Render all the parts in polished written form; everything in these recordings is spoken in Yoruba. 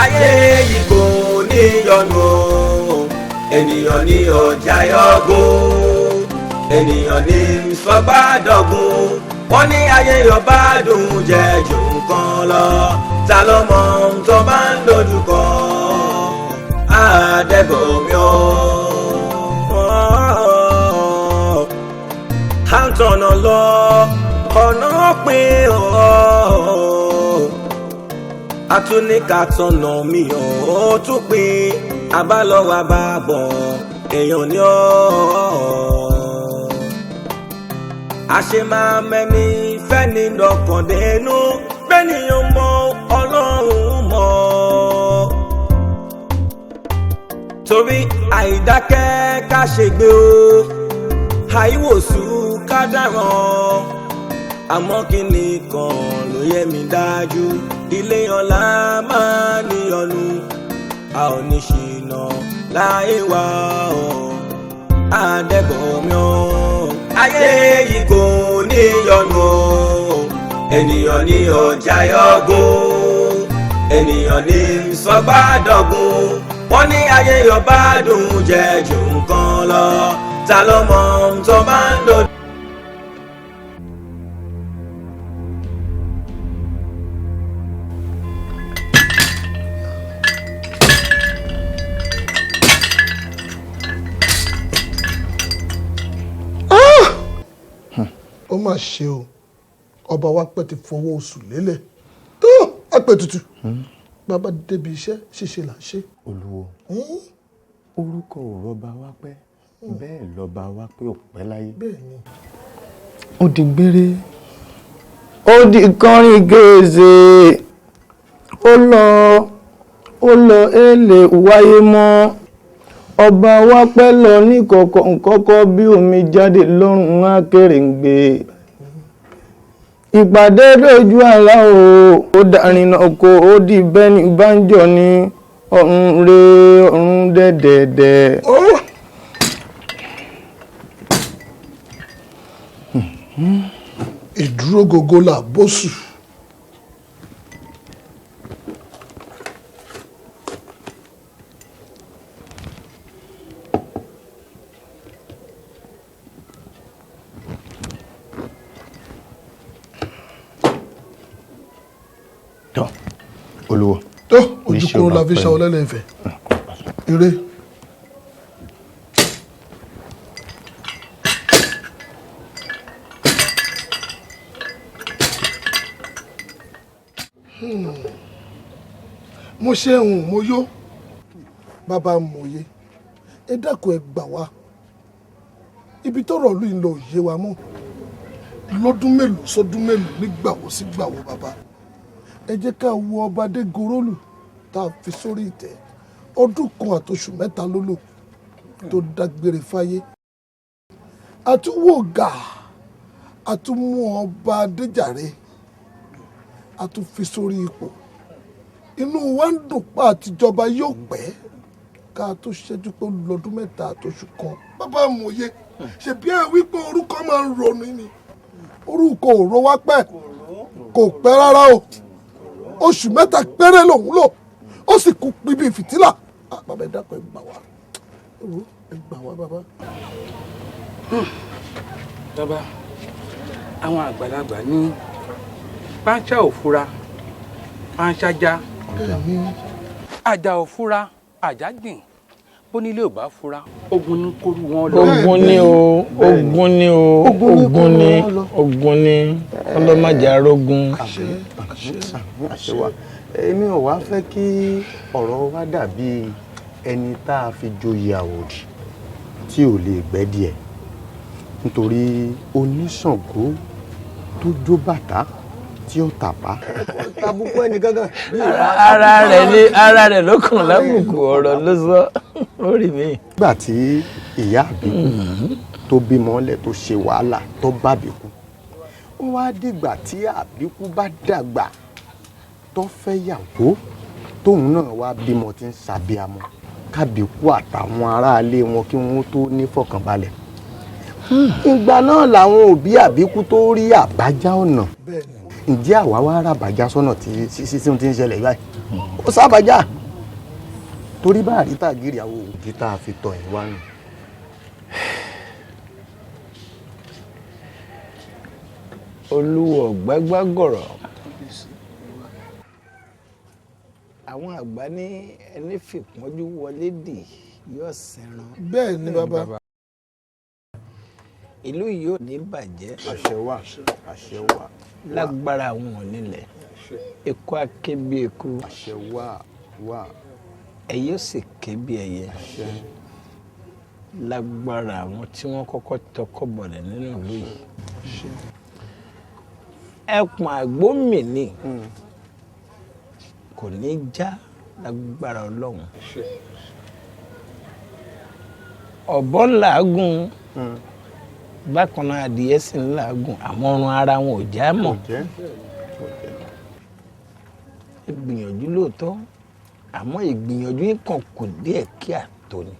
Ayé yìí kò ní yọnu o, ènìyàn ní ọjà yọgún, ènìyàn ní sọgbàdọ̀gún. Wọ́n ní ayé ọba dùn jẹ́ jù nǹkan lọ. Ta ló mọ ohun tó bá ń dojúkọ àdẹ́gọ̀mí o? À ń tọ̀nà lọ, ọ̀nà pín ọ́. Atúnika tọ̀nà mi ò tún pín abálọ́wọ́ bá bọ̀, èèyàn ní ọ́. Àṣe máa mẹ́ni fẹ́ni lọ́kàndínú bẹ́nìyàn mọ Ọlọ́run mọ́. Torí àìdákẹ́ ká ṣègbè o, àìwòsù ká dáràn. Àmọ́ kí ni kan ló yẹ mí dájú, ilé ọlá máa níyọnu, a ò ní ṣìnà láyé wa o, àdẹ́gọ̀mí o. Ayé yìí kò ní yọnu o, ènìyàn ní ọjà yọgún, ènìyàn ní sọgbàdọ̀gún. Wọ́n ní ayé ọba dùn jẹ́ jù nǹkan lọ. Ta ló mọ ohun tó bá ń dòdò. Ó mà ṣe o, ọba wa pẹ́ ti fọwọ́ oṣù lélẹ̀ tó àpètùtù bàbá débi iṣẹ́ ṣíṣe là ń ṣe. Olúwo, orúkọ ò rọba wá pẹ́, bẹ́ẹ̀ lọ́ba wá pé ò pẹ́ láyé. Bẹ́ẹ̀ni. Ó di gbére, ó di kọrin gèzè, ó lọ, ó lọ, èlé wáyé mọ́. Ọba wa pẹ́ lọ ní kọ̀kọ̀ nkọ́kọ́ bí omi jáde lọ́rùn akèrèǹgbè. Ìpàdé lójú àlá o, ó dàrínà kó ó di bẹ́ni bánjọ ní ọ̀run re ọ̀run dẹ̀dẹ̀dẹ̀. Ìdúró gógó là bóṣù. Tọ́ olúwo. Tó ojúkòrò la fi ṣe ọlẹ́lẹ̀ ìfẹ́ ire. Mo ṣe ń mo yó bàbá mòye, ẹ dákun ẹ gbà wá, ibi tọ́rọ̀ ìlú yìí lọ ò yé wa mọ́. Lọ́dún mélòó sọ́dún mélòó, nígbàwó sí gbàwó, bàbá ẹ jẹ́ ká wo ọba Adégorólù tá a fi sórí ìtẹ́, ọdún kan àtoṣù 3 ló lò tó dágbére fáyé. Àtúwò gà, àtúmú ọba Adéjàre, àtúnfi sórí ipò. Inú wa ń dùn pa àtijọba yóò pẹ́ ká tó ṣẹ́jú pé lọ́dún 3 àtoṣù 1. Bàbá mòye, ṣèbí ẹ wípé orúkọ máa ń ronú ni, orúkọ ò ro wá pẹ́, kò pẹ́ rárá o, oṣù 3 péré lòun lò, ó sì kú bíbí fìtílà. Bàbá ẹ dákun ẹ gbà wá, ẹ gbà wá bàbá. Bàbá, àwọn àgbàlagbà ní páńṣá ò fura páńṣá já, àjà ò fura àjà jìn, bónílé ò bá fura ogun ní kóru wọn lọ. Ogun ni o, ogun ni o, ogun ni, ogun ni, ọlọ́màjà arógun. Àṣẹ wa, èmi ò wá fẹ́ kí ọ̀rọ̀ wa dàbí ẹni tá a fi joyè àwòdì tí ò lè gbẹ́ díẹ̀, nítorí oníṣàngó tó jó bàtà tí ó tàpá. Tàbùkù ẹni gángan. Ara rẹ̀ ni, ara rẹ̀ ló kàn lábùkù, ọ̀rọ̀ ló sọ lórí mi. Nígbà tí ìyá àbíkú tó bímọ lẹ̀ tó ṣe wàhálà tó bá àbíkú, ó wá dìgbà tí àbíkú bá dàgbà tó fẹ́ yàwó tóun náà wá bímọ tí ń ṣàbíamọ, kábíkú àtàwọn aráalé wọn kí wọ́n tó ní fọkànbalẹ̀. Ìgbà náà làwọn òbí àbíkú tó rí àbájá ọ̀nà. Ǹjẹ́ àwa wá ràbàjá sọ́nà tí sí tí ń ṣẹlẹ̀ báyìí? Ó sábàjá torí bá àríta gírí àwọn òbí tá a fi tọ̀ ẹ̀ wá nù. Olúwo gbágbágọ̀rọ̀, àwọn àgbà ní ẹni fìpọ́njú wọlé dì yóò sẹ́ran. Bẹ́ẹ̀ ni bàbá. Ìlú yìí ò ní bàjẹ́. Àṣẹ wà, àṣẹ wà. Lágbára àwọn onílẹ̀, eku á ké bí eku. Àṣẹ wà wà. Ẹyẹ ó sì ké bí ẹyẹ. Àṣẹ. Lágbára àwọn tí wọ́n kọ́kọ́ tọkọ́ bọ̀lẹ̀ nínú ìlú yìí. Ẹkùn àgbómìnì kò ní já lágbára Ọlọ́run. Ọ̀bọ làágùn bákan náà, adìyẹ sì ń làágùn, àmọ́ ọrùn ara wọn ò já mọ́. Ẹ gbìyànjú lóòótọ́, àmọ́ ìgbìyànjú yín kàn kù díẹ̀ kí àtò ni.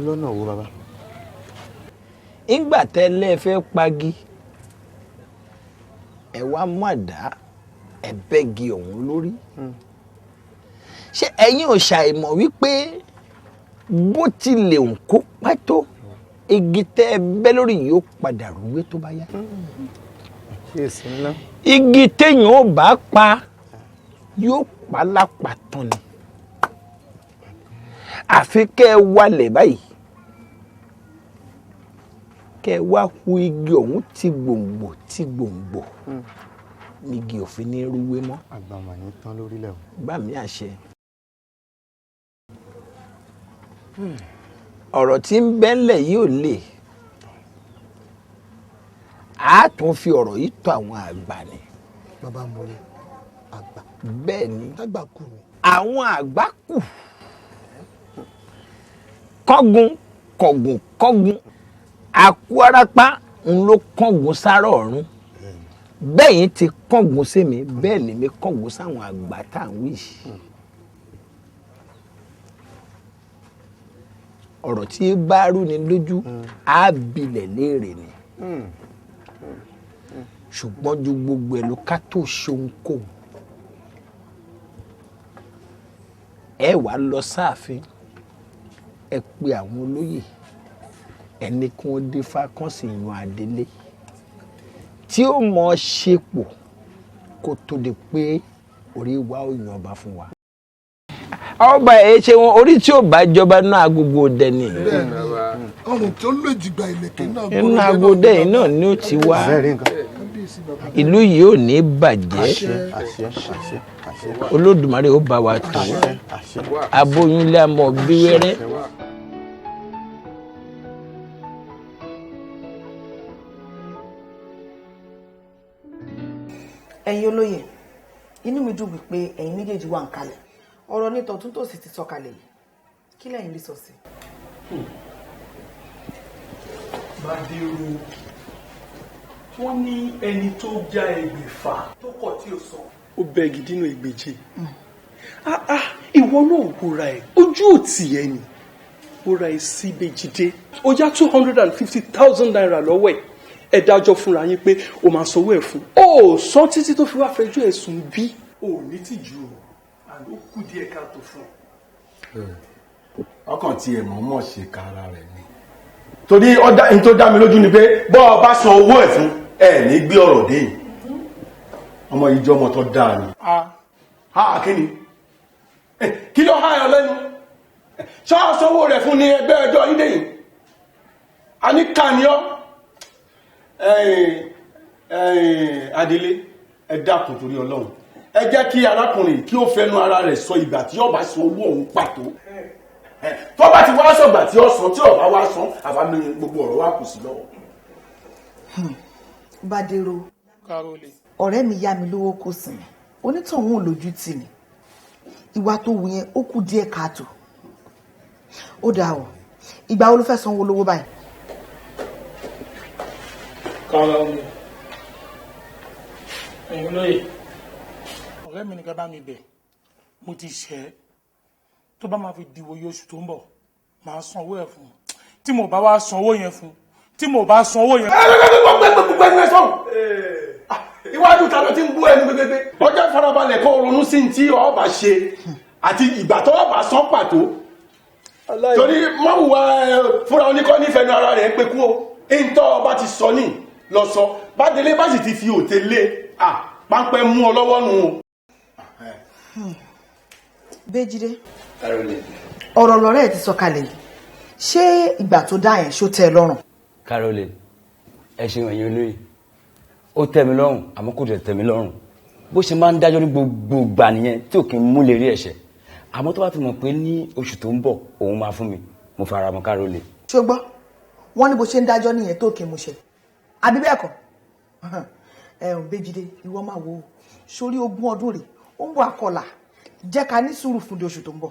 Lọ́nà wo bàbá? Ńgbà tẹ́lẹ̀ fẹ́ pagi, ẹ wá mú àdá, ẹ bẹ́gi ọ̀hún lórí. Ṣé ẹ̀yin ò ṣàìmọ̀ wípé bó tilẹ̀ ń kó pẹ́ tó, igi tẹ́ ẹ bẹ́ lórí yóò padà rúwé tó bá yá? Igi téèyàn ò bá pa yóò pa lápàtàn ni. Àfi kẹ́ ẹ walẹ̀ báyìí, kẹ́ ẹ wá hu igi ọ̀hún ti gbòǹgbò ti gbòǹgbò, nígi òfin ní rúwé mọ́. Àgbà mà ní tán lórílẹ̀ o. Gbà mí àṣẹ. Ọ̀rọ̀ tí ń bẹ́ńlẹ̀ yìí ò lè. A tún fi ọ̀rọ̀ yìí tọ̀ àwọn àgbà ni. Bàbá mo rí àgbà. Bẹ́ẹ̀ ni. Àgbà kù ni. Àwọn àgbà kù. Kọ́gun kọ̀gùn kọ́gun, àkú arápá ń ló kọ́gun sáró ọ̀run. Bẹ́ẹ̀ yín ti kọ́gun sí mi, bẹ́ẹ̀ lèmi kọ́gun sáwọn àgbà tá à ń wí. Ọ̀rọ̀ tí bá rú ni lójú á bilẹ̀ léèrè ni. Ṣùgbọ́n ju gbogbo ẹ̀ lọ, ká tó ṣohunkóhun, ẹ wá lọ sáàfin, ẹ pe àwọn olóyè, ẹni kí wọ́n dífá kán sì yan adelé tí ó mọ̀ ọ́ ṣepò kó tó di pé orí wa ó yan ọba fún wa. Ọba ẹ ṣe wọn orí tí ò bá jọba náà agogo dẹ ni. Ọrùn tó lè jìgbà ìlẹ̀kẹ̀ náà. Inú agogo yìí náà ni ó ti wá. Ìlú yìí ò ní bàjẹ́. Olódùmarè ó bá wa tó. Aboyúnlé àmọ́ bí wẹ́rẹ́. Ẹ̀yin olóyè, inú mi dùn wípé ẹ̀yin méjèèjì wà ń kalẹ̀. Ọ̀rọ̀ ní tọ̀tún tòsì ti sọ̀kalẹ̀ yìí, kí lẹ̀yin rí sọ sí? Bádéró, wọ́n ní ẹni tó já ẹgbẹ̀fà tó kọ̀ tí ò sọ, ó bẹ́gi dínú ẹgbẹ̀je. Ìwọ náà wúra ẹ̀, ojú ò tì ẹ́ ni. Ó ra ẹ sí Bèjìdé, ó yá 250,000 naira lọ́wọ́ ẹ̀. Ẹ dájọ́ fúnra yín pé o máa sanwó ẹ̀ fún. Ó sọ títí tó fi wá fẹjọ́ ẹ̀ sùn bí. O ò ní tìjú o, àló kù díẹ̀ káàtó fún ọ. Ọkàn tí ẹ mọ̀ọ́mọ̀ ṣe ka ara rẹ̀ ni. Torí n tó dá mi lójú ni pé bọ́ ọ bá san owó ẹ̀ fún ẹ ní gbé ọ̀rọ̀ dé yìí. Ọmọ yìí jẹ́ ọmọ tó dáa ni. Ha kí ni? Kí ló há ẹ lẹ́nu? Ṣọ́ sanwó rẹ̀ fún ní ẹgbẹ́ ẹjọ́ yín dé yìí. A ní kàníọ́. Adelé, ẹ dákun torí Ọlọ́run, ẹ jẹ́ kí arákùnrin kí ó fẹnu ara rẹ̀ sọ ìgbà tí ó bá san owó òun pàtó. Tó bá ti wá sọ̀gbà tí ó san, tí ó bá wá san, àwa ní gbogbo ọ̀rọ̀ wa kù sí lọ́wọ́. Bádéró, ọ̀rẹ́ mi yá mi lówó kó sìn mí, onítọ̀hún ò lójú tì mí. Ìwà tó wù yẹn ó kù díẹ̀ káàtó. Ó dáa o, ìgbà wo ló fẹ́ sanwó lówó báyìí? Karole, ẹ̀yin olóyè, ọ̀rẹ́ mi nìkan bá mi bẹ̀, mo ti ṣẹ̀ ẹ́. Tó bá máa fi dìwòye oṣù tó ń bọ̀, màá san owó ẹ̀ fún un. Tí mo bá wá san owó yẹn fún un, tí mo bá san owó yẹn. Gbẹgbẹgbẹgbẹgbẹ sọ̀rọ̀. Iwájú ta ló ti ń bú ẹnu gbégbégbé. Ọjọ́ ìfarabalẹ̀ kó ronú sí ti ọba ṣe àti ìgbà tó ọba sán pàtó. Torí mọ̀wùwá fúnra oníkọ́ nífẹ̀ẹ́ nu ara rẹ̀ ń pe kú o. Ntọ́ ọba ti sọ ní lọ sọ. Bádélé bá sì ti fi òté lé à páńpẹ́ mú ọ lọ́wọ́ nù o. Béjídé, ọ̀rọ̀ lọ́rẹ́ ẹ̀ ti sọ kalẹ̀ yìí, ṣé ìgbà tó dá yẹn ṣó tẹ́ ẹ lọ́rùn? Caroline, ẹ ṣeun ẹ̀yin olóyè, ó tẹ́ mi lọ́rùn àmọ́ kò dẹ̀ tẹ́ mi lọ́rùn. Bó ṣe máa ń dájọ́ ní gbogbo ìgbà nìyẹn tí ò kí ń mú lè rí ẹ̀ṣẹ̀. Àmọ́ tó bá ti mọ̀ pé ní oṣù tó ń bọ̀ òun máa fún mi, mo fara mọ́ Caroline. Ṣó gbọ́, wọ́n ní bó ṣe ń dájọ́ nìyẹn tó kí n mú ṣe, àbí bẹ́ẹ̀ kọ́? Ẹ ò Béjídé, ìwọ máa wo sórí ogún ọdún rẹ̀ ó ń bọ̀ àkọlà, jẹ́ ká ní sùúrù fún di oṣù tó ń bọ̀.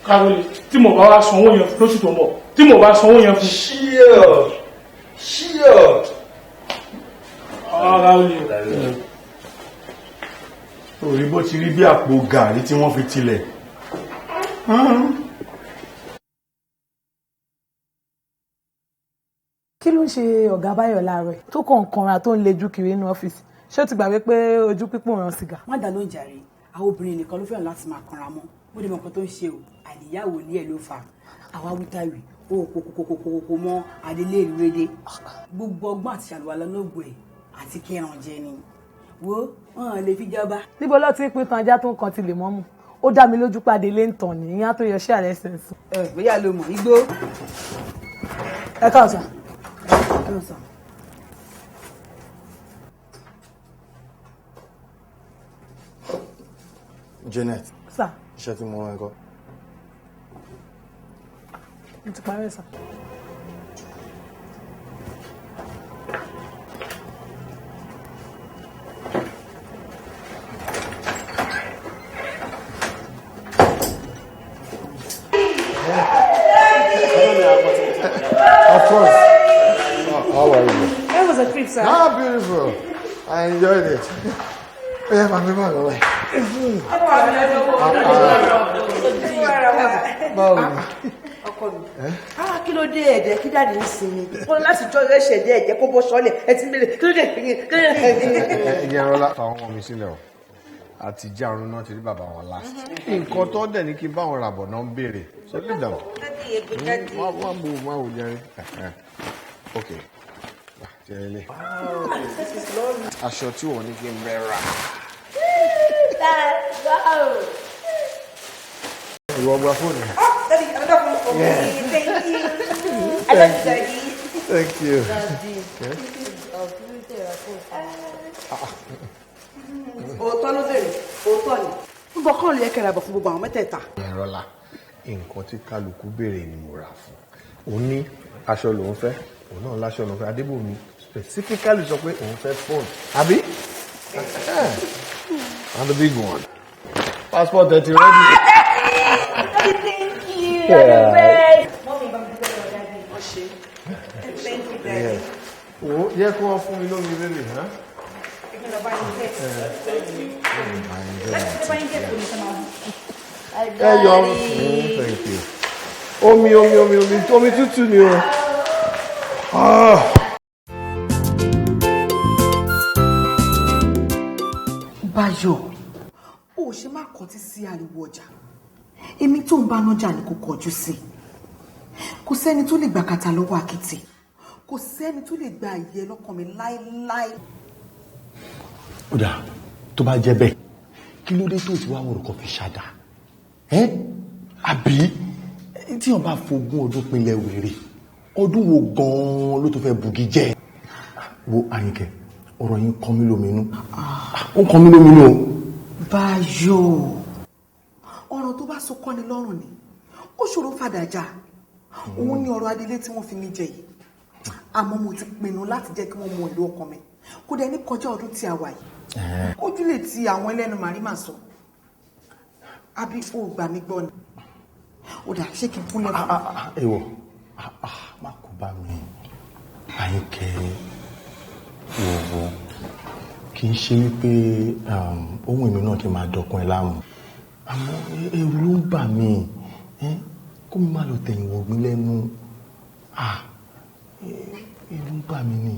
Caroline, tí mo bá wá sanwó yẹn fún lóṣù tó ń bọ̀, tí mo bá sanwó yẹn fún. Ṣíọ ṣíọ. Caroline. Orí bó ti rí bí àpò gàrí tí wọ́n fi tilẹ̀. Kí ló ń ṣe ọ̀gá Báyọ̀ láàárọ̀ ẹ̀ tó kàn kanra tó ń lejú kiri inú ọ́fíìsì? Ṣé ó ti gbàgbé pé ojú pípọ̀ ràn sìgá? Má dá ló ń jàre, àwọn obìnrin nìkan ló fẹ́ràn láti máa kanra mọ́. Bó dé mọ nǹkan tó ń ṣe o, àníyáwó ní ẹ̀ ló fà á. Àwa wítàwí ó kókókókókó mọ́ adélé ìlú rédé. Gbogbo ọgbọ́n àti ṣàlùwalẹ̀ lóògùn ẹ̀ àti kẹran jẹ ni. Wo wọn lè fi jọba. Níbo ló ti ń pín tan ajá tó ń kan ti lè mọ́mù? Ó dá mi lójú pàdé lé ń tàn ní ìyá tó yọ sí àrẹ sẹ̀nsìn. Ẹ bóyá ló mọ̀ igbó. Ẹ káàsán. Janet. Sir. Iṣẹ́ tí mo rán ẹ kọ́. Mo ti parí ẹ̀ sir. Of course. How are you? It was a trip, sir. Ah, beautiful. I enjoyed it. Yeah, my baby. Báwo ni? Ọkọ mi. Ah, kí ló dé ẹ̀jẹ̀ kí dáàdi ń sinmi? Wọ́n láti jọ ẹ̀ṣẹ̀ dé ẹ̀jẹ̀ kó bọ́ sọ́lẹ̀ ẹ ti mélè. Kí ló dé? Kí ló dé? Ẹ̀jẹ̀ rọlá fàwọn ọmọ mi sílẹ̀ o. Àti járun náà ti rí bàbá wọn last. Nǹkan tó dẹ̀ ní kí n bá wọn ràbọ̀ náà ń béèrè. So leave them. Má bò má wò jẹrin. Ok. Jẹ́rẹ́lẹ̀. Aṣọ tí wọ́n ní kí n bẹ́ rà. Ìwọ gba fóònù. Oh, Daddy, another phone for me. Thank you. I love you, Daddy. Thank you. Daddy. Òótọ́ ló bèrè, òótọ́ ni. Ń bọ̀ kọ́ ló yẹ kẹ́ra bọ̀ fún gbogbo àwọn mẹ́tẹ̀ẹ̀ta. Ẹ̀rọ̀lá, nǹkan tí kálukú béèrè ni mo rà fún. Òun ní aṣọ lòun fẹ́, òun náà láṣọ lòun fẹ́. Adébòmí specifically sọ pé òun fẹ́ fóònù. Àbí? And the big one. Passport ẹ ti ready. Daddy, thank you. Yeah. You're the best. Mommy, bá mi dúpẹ́ lọ́wọ́ Daddy. Ó ṣe. Thank you, Daddy. Wo yẹ kó wọ́n fún mi lómi bébì, hàn? Ẹ yọ thank you. Omi omi omi omi omi tútù ni o. Ah. Báyọ̀, o ò ṣe má kọtí sí ariwo ọjà. Èmi tó ń bá nájà ni kò kọjú sí. Kò sẹ́ni tó lè gbà kàtà lọ́wọ́ àkìtì. Kò sẹ́ni tó lè gba ìyẹ́ lọ́kàn mi láéláé. Ó dáa, tó bá jẹ́ bẹ́ẹ̀, kí ló dé tó ti wá wọ̀rọ̀ kan fi ṣàdá? Ẹ́ àbí tí wọ́n bá fogún ọdún pinlẹ̀ wèrè, ọdún wo gan-an ló tó fẹ́ bugi jẹ́? Wo Àyìnkẹ́, ọ̀rọ̀ yìí ń kọ́ mí lóminú. Ó ń kọ́ mí lóminú o. Báyọ̀, ọ̀rọ̀ tó bá so kọ́ni lọ́rùn ni, ó ṣòro fàdájà. Òun ni ọ̀rọ̀ adelé tí wọ́n fi mí jẹ yìí. Àmọ́ mo ti pinnu láti jẹ́ kí wọ́n mọ ìlú ọkàn mi. Kó dẹ̀ ní kọjá ọdún tí a wà yìí. Ojú lè ti àwọn ẹlẹ́nu màrímà sọ. Àbí o gbà mí gbọ́ ni. Ó dà, ṣé kí n kúnlẹ̀ fún mi? Èwọ̀, má kó bá mi. Àyìnkẹ́, wò ó, kì í ṣe wípé ohun èmi náà kì í máa dọkun ẹ láàmú. Àmọ́ ẹ̀rù ló ń bà mí. Kó mi má lọ tẹ̀yìn wọ̀gbìn lẹ́nu. Ẹ̀rù ń bà mí ni.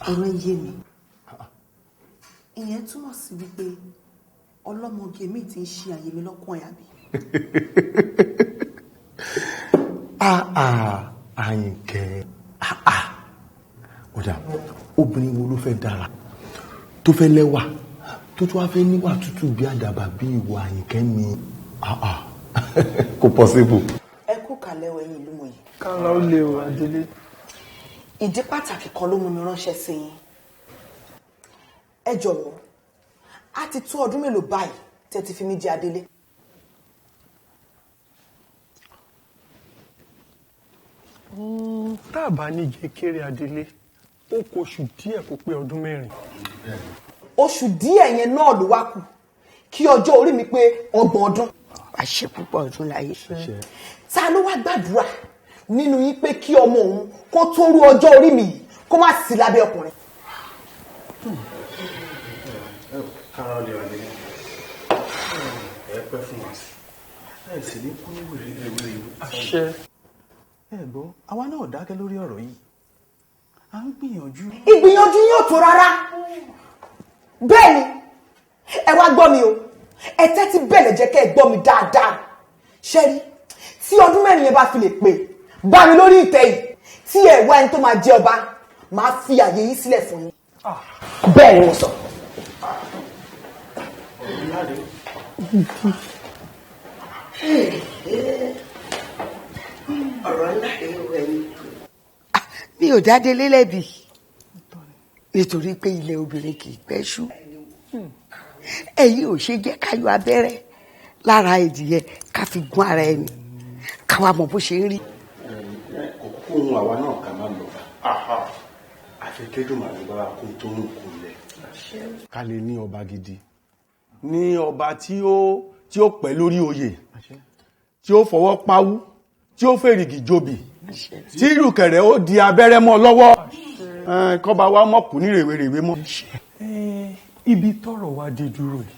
Ọ̀rọ̀ ń yé mi. Ìyẹn túmọ̀ sí wípé ọlọ́mọge mi ti ń ṣe àyè mi lọ́kàn ẹ̀ àbí. Àyìnkẹ́, ọ̀dà obìnrin wo ló fẹ́ dára tó fẹ́ lẹ́wà tó tún wá fẹ́ níwà tútù bí àdàbà bí ìwà Àyìnkẹ́ mi? Kò possible. Ẹ kú kàlẹ́ o, ẹ̀yin ìlú mòye. Kára ó lè o, Adélé. Ìdí pàtàkì kan ló mú mi ránṣẹ́ sí yín. Ẹ jọ̀wọ́, a ti tó ọdún mélòó báyìí tẹ́ ti fi mí jẹ adélé? Tá a bá ní jẹ́ kéré adélé, ó kù oṣù díẹ̀ kó pé ọdún 4. Oṣù díẹ̀ yẹn náà ló wá kù kí ọjọ́ orí mi pé 30 ọdún. Wàá ṣe púpọ̀ ọdún láyé. Ta ló wá gbàdúrà nínú yín pé kí ọmọ òun kó tó rú ọjọ́ orí mi yìí kó má sí lábẹ́ ọkùnrin? Kára ó lè wà nílé ẹ pẹ́ fún wa, ẹ sì ní kú ní wèrè wèrè. Àṣẹ. Ẹ gbọ́, àwa náà dákẹ́ lórí ọ̀rọ̀ yìí, à ń gbìyànjú. Ìgbìyànjú yóò tó rárá. Bẹ́ẹ̀ ni, ẹ wá gbọ́ mi o, ẹ tẹ́tí bẹ̀lẹ̀ jẹ́ kẹ́ ẹ gbọ́ mi dáadáa. Ṣẹ́rí, tí ọdún 4 yẹn bá fi lè pè bá mi lórí ìtẹ́ yìí, tí ẹ wá ẹni tó máa jẹ ọba, máa fi àyè yín sílẹ̀ fún yín. Bẹ́ẹ̀ ni mo sọ. Ọ̀rọ̀ ńlá rèé o, ẹ̀yin. Mi ò dáde lélẹ́bi nítorí pé ilẹ̀ obìnrin kì í pẹ́ ṣú. Ẹ̀yin ò ṣe jẹ́ ká yọ abẹ́rẹ́ lára ẹdìyẹ ká fi gún ara ẹni ká wá mọ̀ bó ṣe ń rí. Kò kúkú ohun àwa náà ká má lọ bá àfi kédùmarè bá kó tó ń kú lẹ̀. Ká lè ní ọba gidi, ní ọba tí ó pẹ́ lórí oyè, tí ó fọwọ́ pawú, tí ó fèrìgì jobì, tí ìrùkẹ̀rẹ̀ ó di abẹ́rẹ́ mọ́ lọ́wọ́, kọ́ba wa mọ̀ kú ní rèwerèwe mọ́. Ibi tọ́rọ̀ wa dé dúró yìí,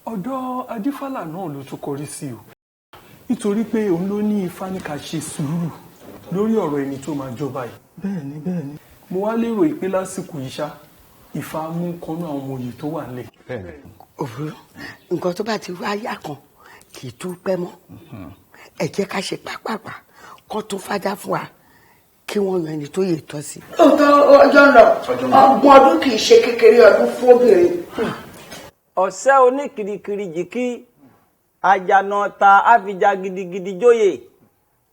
ọ̀dọ̀ Adífálà náà ló tún kọrí sí o, nítorí pé òun ló ní Ifá ní ká ṣe sùúrù lórí ọ̀rọ̀ ẹni tó máa jọba yìí. Bẹ́ẹ̀ni, bẹ́ẹ̀ni. Mo wá lérò pé lásìkò yìí ṣá, Ifá mú kọ́nú àwọn ọmọ òye tó wà nílẹ̀. Òwúrọ̀ nǹkan tó bá ti wá yá kan kì í tún pẹ́ mọ́. Ẹ jẹ́ ká ṣe pápápá kó tún fájá fún wa kí wọ́n yan ẹni tó yẹ tọ́ sí. Lóòótọ́ ọjọ́ ń lọ, 30 ọdún kì í ṣe kékeré ọdún fún obìnrin. Ọ̀sẹ́ oníkirikiri jìkí àjànà ta àfijá gidigidi jóyè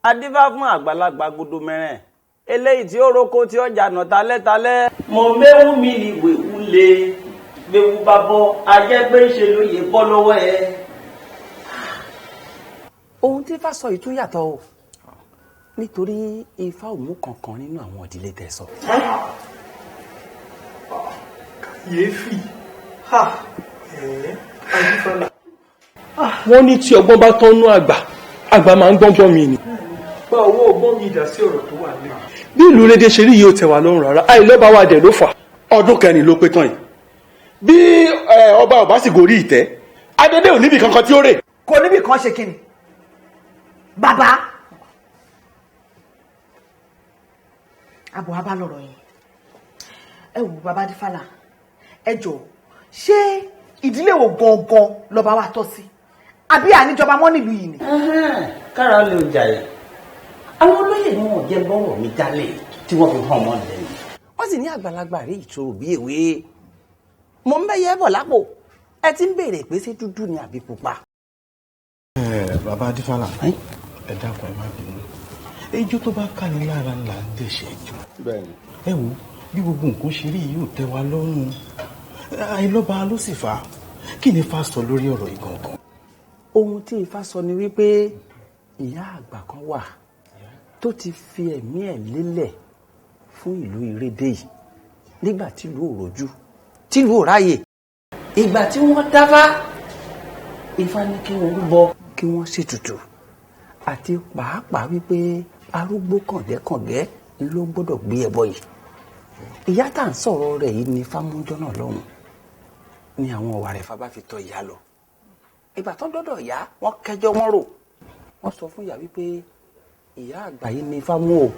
adífá fún àgbàlagbà gudu mẹ́rẹ̀ eléyìí tí ó roko tí ó jànà talẹ́talẹ́. Mo méwú mi ni wèwú le gbéwú bá bọ́ ajẹ́gbẹ́ ń ṣe lóye bọ́ lọ́wọ́ ẹ. Ohun tí Ifá sọ yìí tún yàtọ̀ o, nítorí Ifá ò mú kankan nínú àwọn ìdílé tẹ́ sọ. Kàyéfì, Adífálà. Wọ́n ní tí ọgbọ́n bá tọ́nú àgbà, àgbà máa ń gbọ́ngbọ́n mi ni. Bá owó ọgbọ́n mi dà sí ọ̀rọ̀ tó wà lẹ́yìn. Bí ìlú rédé ṣe rí yìí ò tẹ́ wa lọ́rùn rárá, àìlọ́ba wa dẹ̀ ló fà. Ọdún 4 ló pé tán yìí. Bí ọba ò bá sì gorí ìtẹ́, adédè ò níbì kankan tí ó rè. Kò níbì kan ṣe kíni bàbá àbọ̀ wa bá lọ̀rọ̀ yẹn. Ẹ wò bàbá Adífálà, ẹ jọ̀ọ́, ṣé ìdílé wo gangan lọ́ba wa tọ́ sí? Àbí àníjọba mọ́ nílùú yìí ni? Kára lè jà yẹ, àwọn olóyè ni wọn jẹ bọ́rọ̀ mi dálẹ̀ tí wọ́n fi hàn mọ́ lẹ́nu. Wọ́n sì ní àgbàlagbà rí ìṣòro bí èwe. Mo ń bẹ́yẹ bọ̀ lápò, ẹ ti ń béèrè pé ṣé dúdú ni àbí pupa. Bàbá Adífálà, ẹ dákun, ẹ má bínú. Ejò tó bá káni lára là ń dẹ̀ṣẹ̀ jù. Ẹ wo bí gbogbo nǹkan ṣe rí yìí ò tẹ́ wa lọ́rùn. Àìlọ́ba ló sì fà á. Kí ni Ifá sọ lórí ọ̀rọ̀ yìí gangan? Ohun tí Ifá sọ ni wípé ìyá àgbà kan wà tó ti fi ẹ̀mí ẹ̀ lélẹ̀ fún ìlú Ìrédé yìí nígbà tílùú ò rojú, tílùú ò ráyè. Ìgbà tí wọ́n dáfá, Ifá ní kí wọ́n rúbọ kí wọ́n ṣètùtù, àti pàápàá wípé arúgbó kàngẹ́kàngẹ́ ló gbọ́dọ̀ gbé ẹbọ yìí. Ìyá tá à ń sọ̀rọ̀ rẹ̀ yìí ni Fámújọ́ náà lọ́hùn ni àwọn ọ̀wà rẹ̀ Fábá fi tọ ìyá lọ. Ìgbà tó dọ́dọ̀ ìyá, wọ́n kẹjọ wọ́n rò, wọ́n sọ fún ìyá wípé ìyá àgbà yìí ni Fámú o,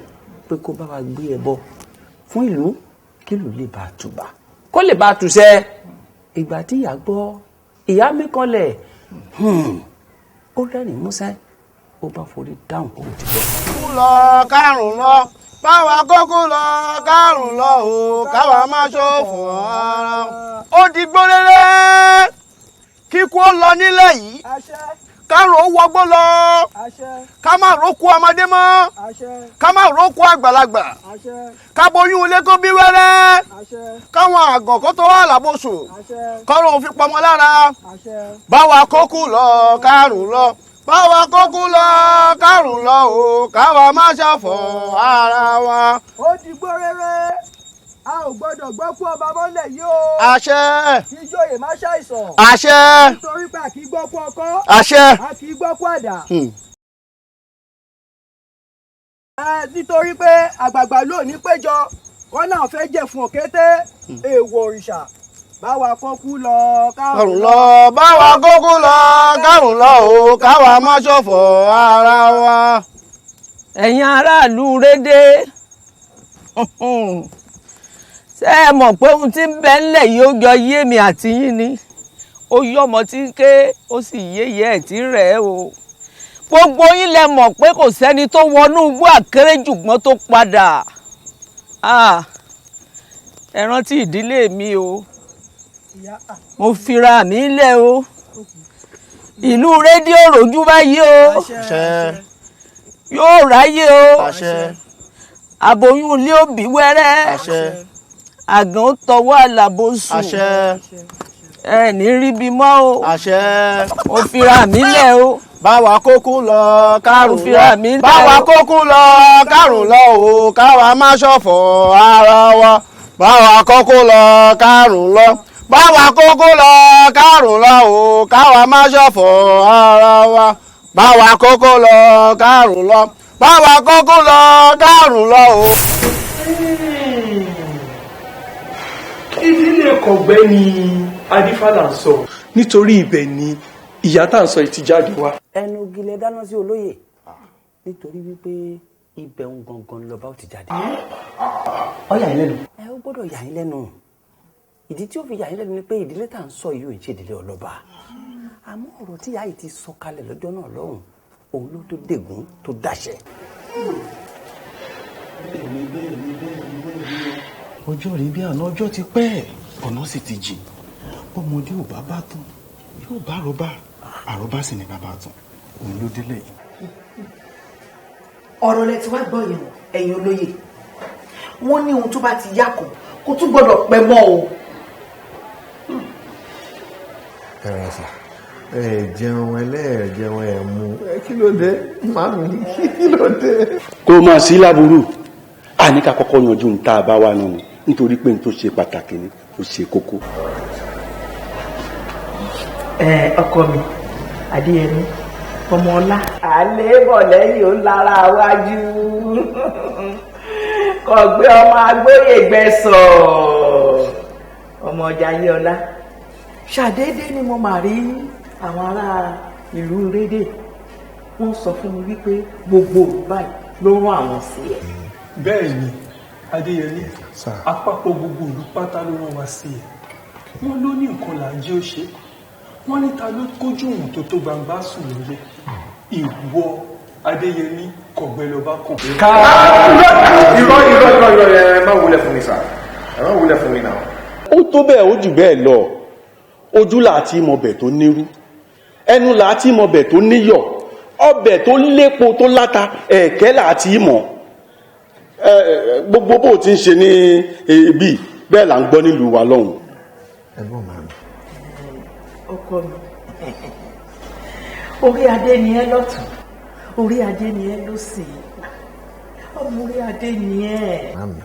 pé kó bá wa gbé ẹbọ fún ìlú. Kí ló lè bá a tùbà kó lè bá a tùṣẹ́. Ìgbà tí ìyá gbọ́, ìyá mi kanlẹ̀, ó rẹ́rìn músẹ́, ó bá forí dáhùn kó ti gbọ́. Kú lọ kárùn lọ, báwa kókó lọ kárùn lọ o, káwa má ṣòfò ara. Ó di gbóléré kíkú ó lọ nílẹ̀ yìí, kárùn ó wọgbó lọ, ká má rókú ọmọdé mọ́, ká má rókú àgbàlagbà, ká boyún ilé kó bí wẹ́rẹ́, káwọn àgàn kó tó wà lábòsù, kọ́run ò fi pamọ́ lára. Báwa kókó lọ kárùn lọ, báwa kókó lọ kárùn lọ o, káwa má ṣàfọ̀ ara wa. Ó di gbóréré, a ò gbọ́dọ̀ gbọ́ kú ọba mọ́lẹ̀ yìí o. Àṣẹ. Kí ìjòyè má ṣàìsàn. Àṣẹ. Nítorí pé a kì í gbọ́ kú ọkọ́. Àṣẹ. A kì í gbọ́ kú àdá. Nítorí pé àgbààgbà ló ní péjọ wọn náà fẹ́ jẹ̀ fún òkété èèwọ̀ òrìṣà. Báwa kókú lọ kárùn lọ, báwa kókú lọ kárùn lọ o, káwa má ṣòfò ara wa. Ẹ̀yin aráàlú Rédé, ṣé ẹ mọ̀ pé ohun tí ń bẹ ńlẹ̀ yìí ó jọ yé mi àti yín ni? Ó yọmọ tí ń ké, ó sì yéyẹ ẹ̀ tí rẹ̀ ẹ́ o. Gbogbo yín lẹ mọ̀ pé kò sẹ́ni tó wọnú igbó àkéréjùgbọ́n tó padà. Ẹ rántí ìdílé mi o, mo fira mi lẹ̀ o. Ìlú Rédíò rojú báyìí o, yóò ráyè o. Àbòyún ilé òbí wẹ́rẹ́, àgàn ó tọwọ́ àlàbò sùn, ẹ ní ríbi mọ́ o. Mo fira mi lẹ̀ o. Báwa kókó lọ kárùn lọ, báwa kókó lọ kárùn lọ o, káwa má ṣọ̀fọ̀ ara wa. Báwa kókó lọ kárùn lọ, báwa kókó lọ kárùn lọ o, káwa má ṣọ̀fọ̀ ara wa. Báwa kókó lọ kárùn lọ, báwa kókó lọ kárùn lọ o. Ìdílé kọ̀gbẹ́ ni Adífálà ń sọ, nítorí ibẹ̀ ni ìyá tá à ń sọ yìí ti jáde wá. Ẹnu gilẹ̀ dáná sí olóyè, nítorí wípé ibẹ̀ ń gangan lọ́ba ó ti jáde. Ó yà yín lẹ́nu. Ẹ ó gbọ́dọ̀ yà yín lẹ́nu. Ìdí tí ó fi yà yín lẹ́nu ni pé ìdílé tá à ń sọ yìí ò ń ṣe ìdílé ọlọ́ba. Àmọ́ ọ̀rọ̀ tí ìyá yìí ti sọ kalẹ̀ lọ́jọ́ náà lọ́hùn, òun ló tó dègún tó dàṣẹ. Bẹ́ẹ̀ni bẹ́ẹ̀ni bẹ́ẹ̀ni bẹ́ẹ̀ni, ọjọ́ rí bí àná, ọjọ́ ti pẹ́, ọ̀nà sì ti jìn. Bọ́mọdé ò bá bá tán, yóò bá àròbá, àròbá sì ni bàbá tán, òun ló délẹ̀ yìí. Ọ̀rọ̀ lẹ ti wá gbọ́ yẹn o, ẹ̀yin olóyè. Wọ́n ní ohun tó bá ti yá kan kó tún gbọ́dọ̀ pẹ́ mọ́ o. Ẹ rà sà, ẹ jẹun ẹlẹ́ẹ̀jẹun ẹ mú ẹ, kí ló dé màmí, kí ló dé. Kó o máa sí láburú, àní ká kọ́kọ́ yanjú ní tá a bá wà nù ni, nítorí pé n tó ṣe pàtàkì ni, ó ṣe kókó. Ẹ ọkọ mi, Adéyẹmí, ọmọ ọlá. Àlébọ̀ lẹ́yìn ó lára wájú, kọ̀gbé ọmọ agbóyè gbẹ̀sọ̀, ọmọ ọjà yé ọlá. Ṣàdédé ni mo mà rí àwọn ará ìlú Rédè, wọ́n sọ fún mi wípé gbogbo òru báyìí ló rán àwọn sí ẹ. Bẹ́ẹ̀ ni Adéyẹmí, àpapọ̀ gbogbo ìlú pátá ló rán wa sí ẹ. Wọ́n ló ní nǹkan là ń jẹ́ ó ṣe, wọ́n ní ta ló kójú òun tó tó gbangba sùn lóye. Ìwọ Adéyẹmí kọ̀gbẹ́ lọ́ba kàn. Irọ́ irọ́ irọ́ irọ́, ẹ má wulẹ̀ fún mi sà, ẹ má wulẹ̀ fún mi náà. Ó tó bẹ́ẹ̀, ó jù bẹ́ẹ̀ lọ. Ojú là á ti mọbẹ̀ tó nírú, ẹnu là á ti mọbẹ̀ tó níyọ̀, ọbẹ̀ tó lépo tó láta, ẹ̀kẹ́ là á ti mọ̀. Gbogbo bó ti ń ṣe ní ibi bẹ́ẹ̀ là ń gbọ́ nílùú wa lọ́hùn. Ẹ̀gbọ́n màmí. Ọkọ mi, orí adé ni ẹ lọ́tún, orí adé ni ẹ lósì, ọmọ orí adé ni ẹ. Màmí,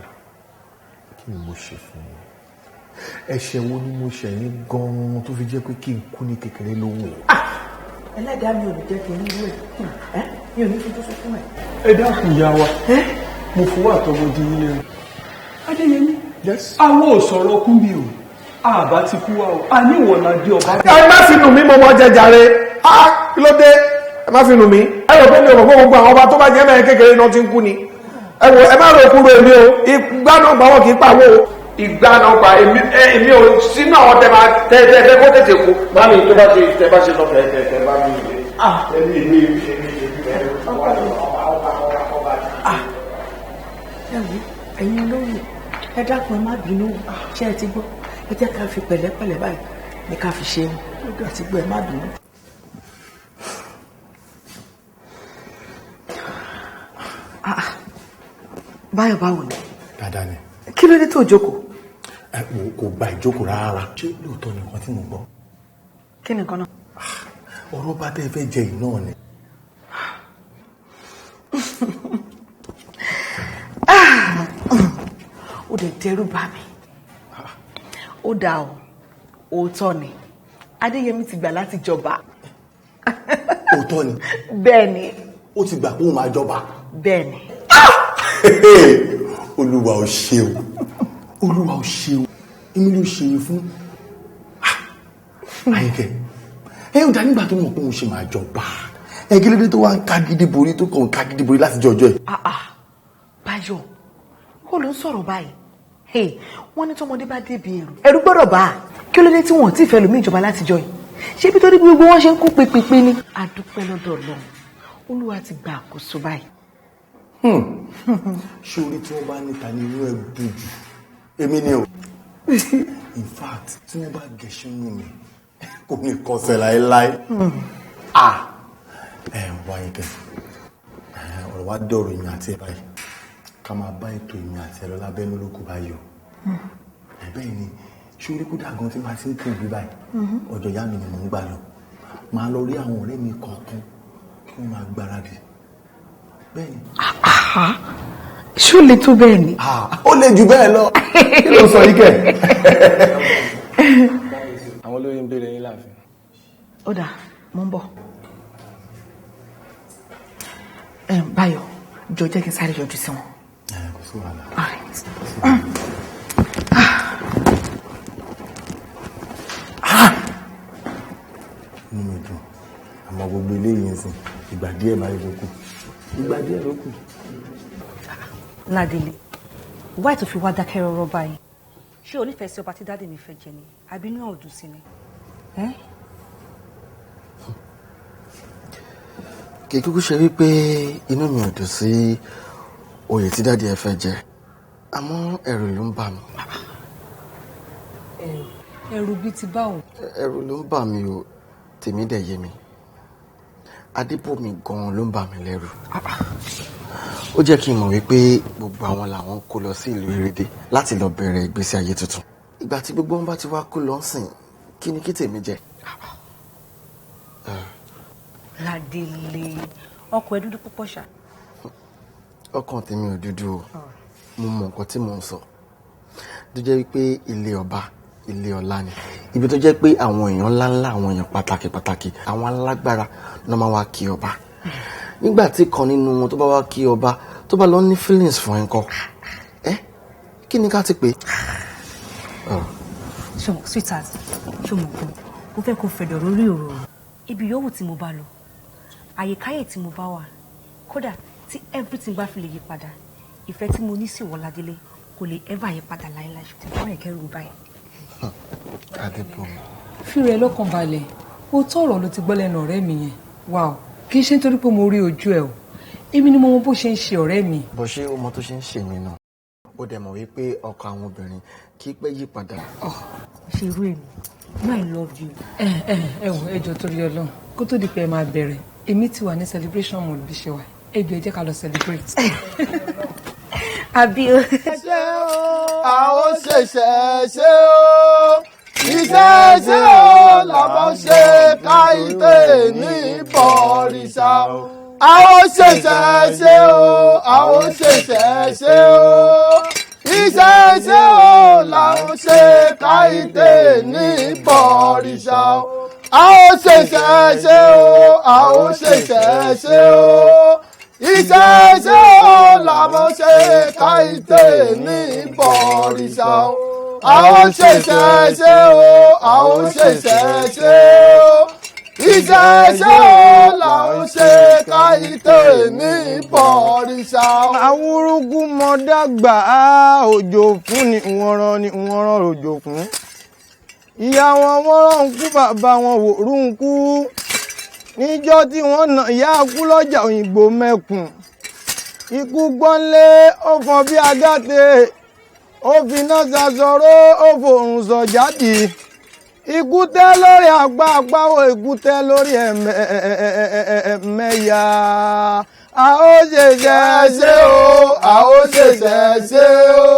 kí ni mo ṣe fún yín? Ẹ̀ṣẹ̀ wo ni mo ṣẹ̀ yín gan-an tó fi jẹ́ pé kí n kú ní kékeré ló wù? Ẹlẹ́dàá mi ò ní jẹ́ kí n rú ẹ̀, mi ò ní fojú sunkún ẹ̀. Ẹ dákun ìyá wa, mo fowó àtọmọdé yín lẹ́nu. Adéyẹmí, àwọn ò sọ̀rọ̀ kún mi o, àbá ti kú wa o, a ní ìwọ̀n la dé ọba. Ẹ má fi nù mí, mo mọ jẹjàre. Kí ló dé? Ẹ má fi nù mí. Ẹ rò pé mi ò mọ̀ pé gbogbo àwọn ọba tó bá jẹ́ mẹ́rin kékeré náà ti ń kú ni. Ẹ wò, ẹ má rò kúrò èmi o, ìgbà náà gbà wọ́n kì í pàwọ́ o. Ìgbà náà pa èmi ò sínú àwọn tẹ máa tẹ tẹ tẹ kó tètè kú. Bámi tó bá ṣe tẹ bá ṣe lọ tẹ tẹ bá mi. Èmi èmi èmi èmi. Ẹ wo ẹ̀yin olóyè, ẹ dákun, ẹ má bínú. Ṣé ẹ ti gbọ́? Ẹ jẹ́ ká fi pẹ̀lẹ́pẹ̀lẹ́ báyìí ní ká fi ṣe é. Ẹ ti gbọ́, ẹ má bínú. Báyọ̀, báwo ni? Dáadáa ni. Kí ló dé tó jókòó? Ẹ wò, kò gba ìjókòó rárá. Ṣé lóòótọ́ ni nǹkan tí mo gbọ́? Kí ni nǹkan náà? Ọ̀rọ̀ bá tẹ́ fẹ́ jẹ yìí náà ni. Ó dẹ̀ dẹ́rù bà mí. Ó dáa o, òótọ́ ni. Adéyẹmí ti gbà láti jọba. Òótọ́ ni? Bẹ́ẹ̀ ni. Ó ti gbà pé òun máa jọba? Bẹ́ẹ̀ ni. Olúwa ò ṣeun, Olúwa ò ṣeun, èmi ló ṣe é fún. Àyìnkẹ́, ẹ ò dá nígbà tó mọ̀ pé òun ṣe máa jọba, ẹ kí ló dé tó wá ń ká gidi borí, tó kàn ń ká gidi borí láti jọ ọjọ́ ẹ̀? Báyọ̀, ó ló ń sọ̀rọ̀ báyìí. Wọ́n ní tọmọdé bá débi ẹ̀rù, ẹ̀rù gbọ́dọ̀ bá a. Kí ló dé tí wọ́n ti fẹ́ lómi ìjọba látijọ́ yìí? Ṣé bí torí gbogbo wọn ṣe ń kú pépépé ni? A dúpẹ́ lọ́dọ̀ Ọlọ́run, Olúwa ti gba àkóso báyìí. Sórí tí wọ́n bá níta ní inú ẹ̀ dùn jù, èmi ni o. In fact, tí wọ́n bá gẹ̀ṣin nù mí, kò ní kọsẹ̀ láéláé. Ẹ wá yín kẹ, ọ̀rọ̀ wa dọ̀rọ̀ èmi àti ẹ̀ báyìí, ká máa bá ètò èmi àti ẹ lọ lábẹ́nú ló kù báyìí o. Bẹ́ẹ̀ ni, sórí kódà gan tí màá ti ń kiri báyìí, ọjọ́ ìyá mi ni mò ń gbà lọ, màá lọ rí àwọn ọ̀rẹ́ mi kọ̀ọ̀kan kí wọ́n máa gbáradì. Bẹ́ẹ̀ ni. Ṣó le tó bẹ́ẹ̀ ni? Ó le jù bẹ́ẹ̀ lọ. Kí ló sọ yìí kẹ̀? Àwọn olóyè ń béèrè yín láàfin. Ó dáa, mo ń bọ̀. Báyọ̀, jọ jẹ́ kí n sáré yọjú sí wọn. Kò sí wàhálà. Inú mi dùn, àmọ́ gbogbo eléyìí ń sìn, ìgbà díẹ̀ báyìí ló kù. Ìgbà díẹ̀ ló kù. Ládélé, wáì tó fi wá dákẹ́ rọ́rọ́ báyìí? Ṣé o nífẹ̀ẹ́ sí ọba tí dáàdì mi fẹ́ jẹ ni? Àbí inú ẹ̀ ò dùn sí ni? Kì í kúkú ṣe wípé inú mi ò dùn sí oyè tí dáàdì ẹ fẹ́ jẹ, àmọ́ ẹ̀rù ló ń bà mí. Ẹ̀rù bíi ti báwo? Ẹ̀rù ló ń bà mí o, tèmi dẹ̀ yé mi. Adébòmí gan-an ló ń bà mí lẹ́rù. Ó jẹ́ kí n mọ̀ wípé gbogbo àwọn làwọn kó lọ sí ìlú Ìrédé láti lọ bẹ̀rẹ̀ ìgbésí ayé tuntun. Ìgbà tí gbogbo wọn bá ti wá kó lọ sìn, kí ni kí tèmi jẹ? Ládélé, ọkọ ẹ dúdú púpọ̀ ṣá. Ọkàn tèmi ò dúdú o, mo mọ nǹkan tí mò ń sọ. Tó jẹ́ wípé ilé ọba, ilé ọlá ni. Ibi tó jẹ́ pé àwọn èèyàn ńláńlá, àwọn èèyàn pàtàkì pàtàkì, àwọn alágbára ló máa wá kí ọba. Nígbà tí kan nínú wọn tó bá wá kí ọba, tó bá lọ ní feelings fún ẹ ńkọ́, ẹ kí ni ká ti pè é? Ṣùgbọ́n sweetheart, ṣé o mọ̀ pé mo fẹ́ kó fẹ̀dọ̀ lórí ọ̀rọ̀ ibi yòówù tí mo bá lọ, àyíkáyè tí mo bá wà, kódà tí everything bá fi lè yí padà, ìfẹ́ tí mo ní sí ìwọ Ládélé kò lè ever yí padà láéláé. Ṣùgbọ́n wọ́n yẹ kẹ́rù báyìí. Adébòmí. Fi rẹ lọ́kàn balẹ̀, òótọ́ ọ̀rọ̀ ló ti gbọ́ lẹ́nu ọ̀rẹ́ mi yẹn. Wow, kì í ṣe nítorí pé mo rí ojú ẹ o, èmi ni mo mọ bó ṣe ń ṣe ọ̀rẹ́ mi. Bó ṣe o mọ tó ṣe ń ṣe mí náà, ó dẹ̀ mọ̀ wípé ọkọ àwọn obìnrin kì í pẹ́ yí padà. Ṣe irú èmi, no, I love you. Ẹ ẹ ẹ wò, ẹ jọ̀ọ́ torí Ọlọ́run, kó tó di pé ẹ máa bẹ̀rẹ̀, èmi ti wà ní celebration mode bí ṣe wà. Ẹ jọ̀ọ́, ẹ jẹ́ ká lọ celebrate. Àbí o. A ó ṣẹ̀ṣẹ̀ ṣe o, iṣẹ́ ṣe o làbọ̀ ṣe káyìté ní ìbọ̀rìṣà. A ó ṣẹ̀ṣẹ̀ ṣe o, a ó ṣẹ̀ṣẹ̀ ṣe o, iṣẹ́ ṣe o làwọn ṣe káyìté ní ìbọ̀rìṣà. A ó ṣẹ̀ṣẹ̀ ṣe o, a ó ṣẹ̀ṣẹ̀ ṣe o, iṣẹ́ ṣe o làwọn ṣe káyìté ní ìbọ̀rìṣà. A ó ṣẹ̀ṣẹ̀ ṣe o, a ó ṣẹ̀ṣẹ̀ ṣe o, Ìṣẹ̀ṣe o là ń ṣe káyìtè ní ìbọ̀rìṣà. Awúrúkú mọ dàgbà òjò fún ni wọ́n rán ni wọ́n rán òjò fún. Ìyá wọn wọ́n rán ń kú, bàbá wọn wòrú ń kú. Níjọ́ tí wọ́n nà ìyá kú lọ́jà òyìnbó mẹ́kùn. Ikú gbọ́nlé ó fọn bí agáte, ó finá sasọ̀rọ̀, ó fòrùn sọ jáde. Ikú tẹ́ lórí àgbà àgbáwo, ikú tẹ́ lórí ẹ̀mẹ́yà. A ó ṣe ṣẹ̀ṣẹ̀ o, a ó ṣe ṣẹ̀ṣẹ̀ o.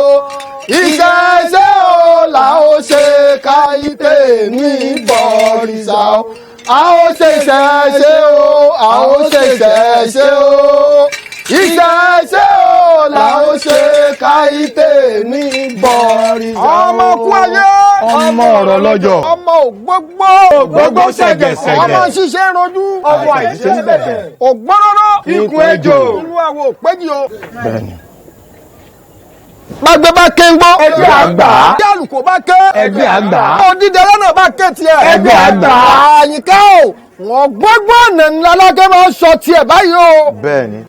Ìṣẹ̀ṣe o là ó ṣe káyìtè ní ìbọ̀rìṣà o. A ó ṣe ṣẹ̀ṣẹ̀ o, a ó ṣe ṣẹ̀ṣẹ̀ o. Ìṣẹ̀ṣe o là ó ṣe káyìtè ní ìbọ̀rìṣà o. Ọmọ kú ayé. Ọmọ ọ̀rọ̀ lọ́jọ́. Ọmọ ògbógbó. Ògbógbó ṣẹ̀gẹ̀ṣẹ̀gẹ̀. Ọmọ ṣiṣẹ́ rojú. Ọmọ àìṣe bẹ̀bẹ̀. Ògbóróró. Ikùn ejò. Inú àwọ̀ òpéjì o. Bẹ́ẹ̀ni. Gbàgbé bá ké ń gbọ́. Ẹgbẹ́ àgbà. Bí àlùkò bá ké. Ẹgbẹ́ àgbà. Òdìdẹrẹ́ náà bá ké tiẹ̀. Ẹgbẹ́ àgbà. Àyìnká o. Wọ́n gbọ́gbọ́ ọ̀nà ńlá lákẹ́ máa ń sọ tiẹ̀ báyìí o. Bẹ́ẹ̀ni.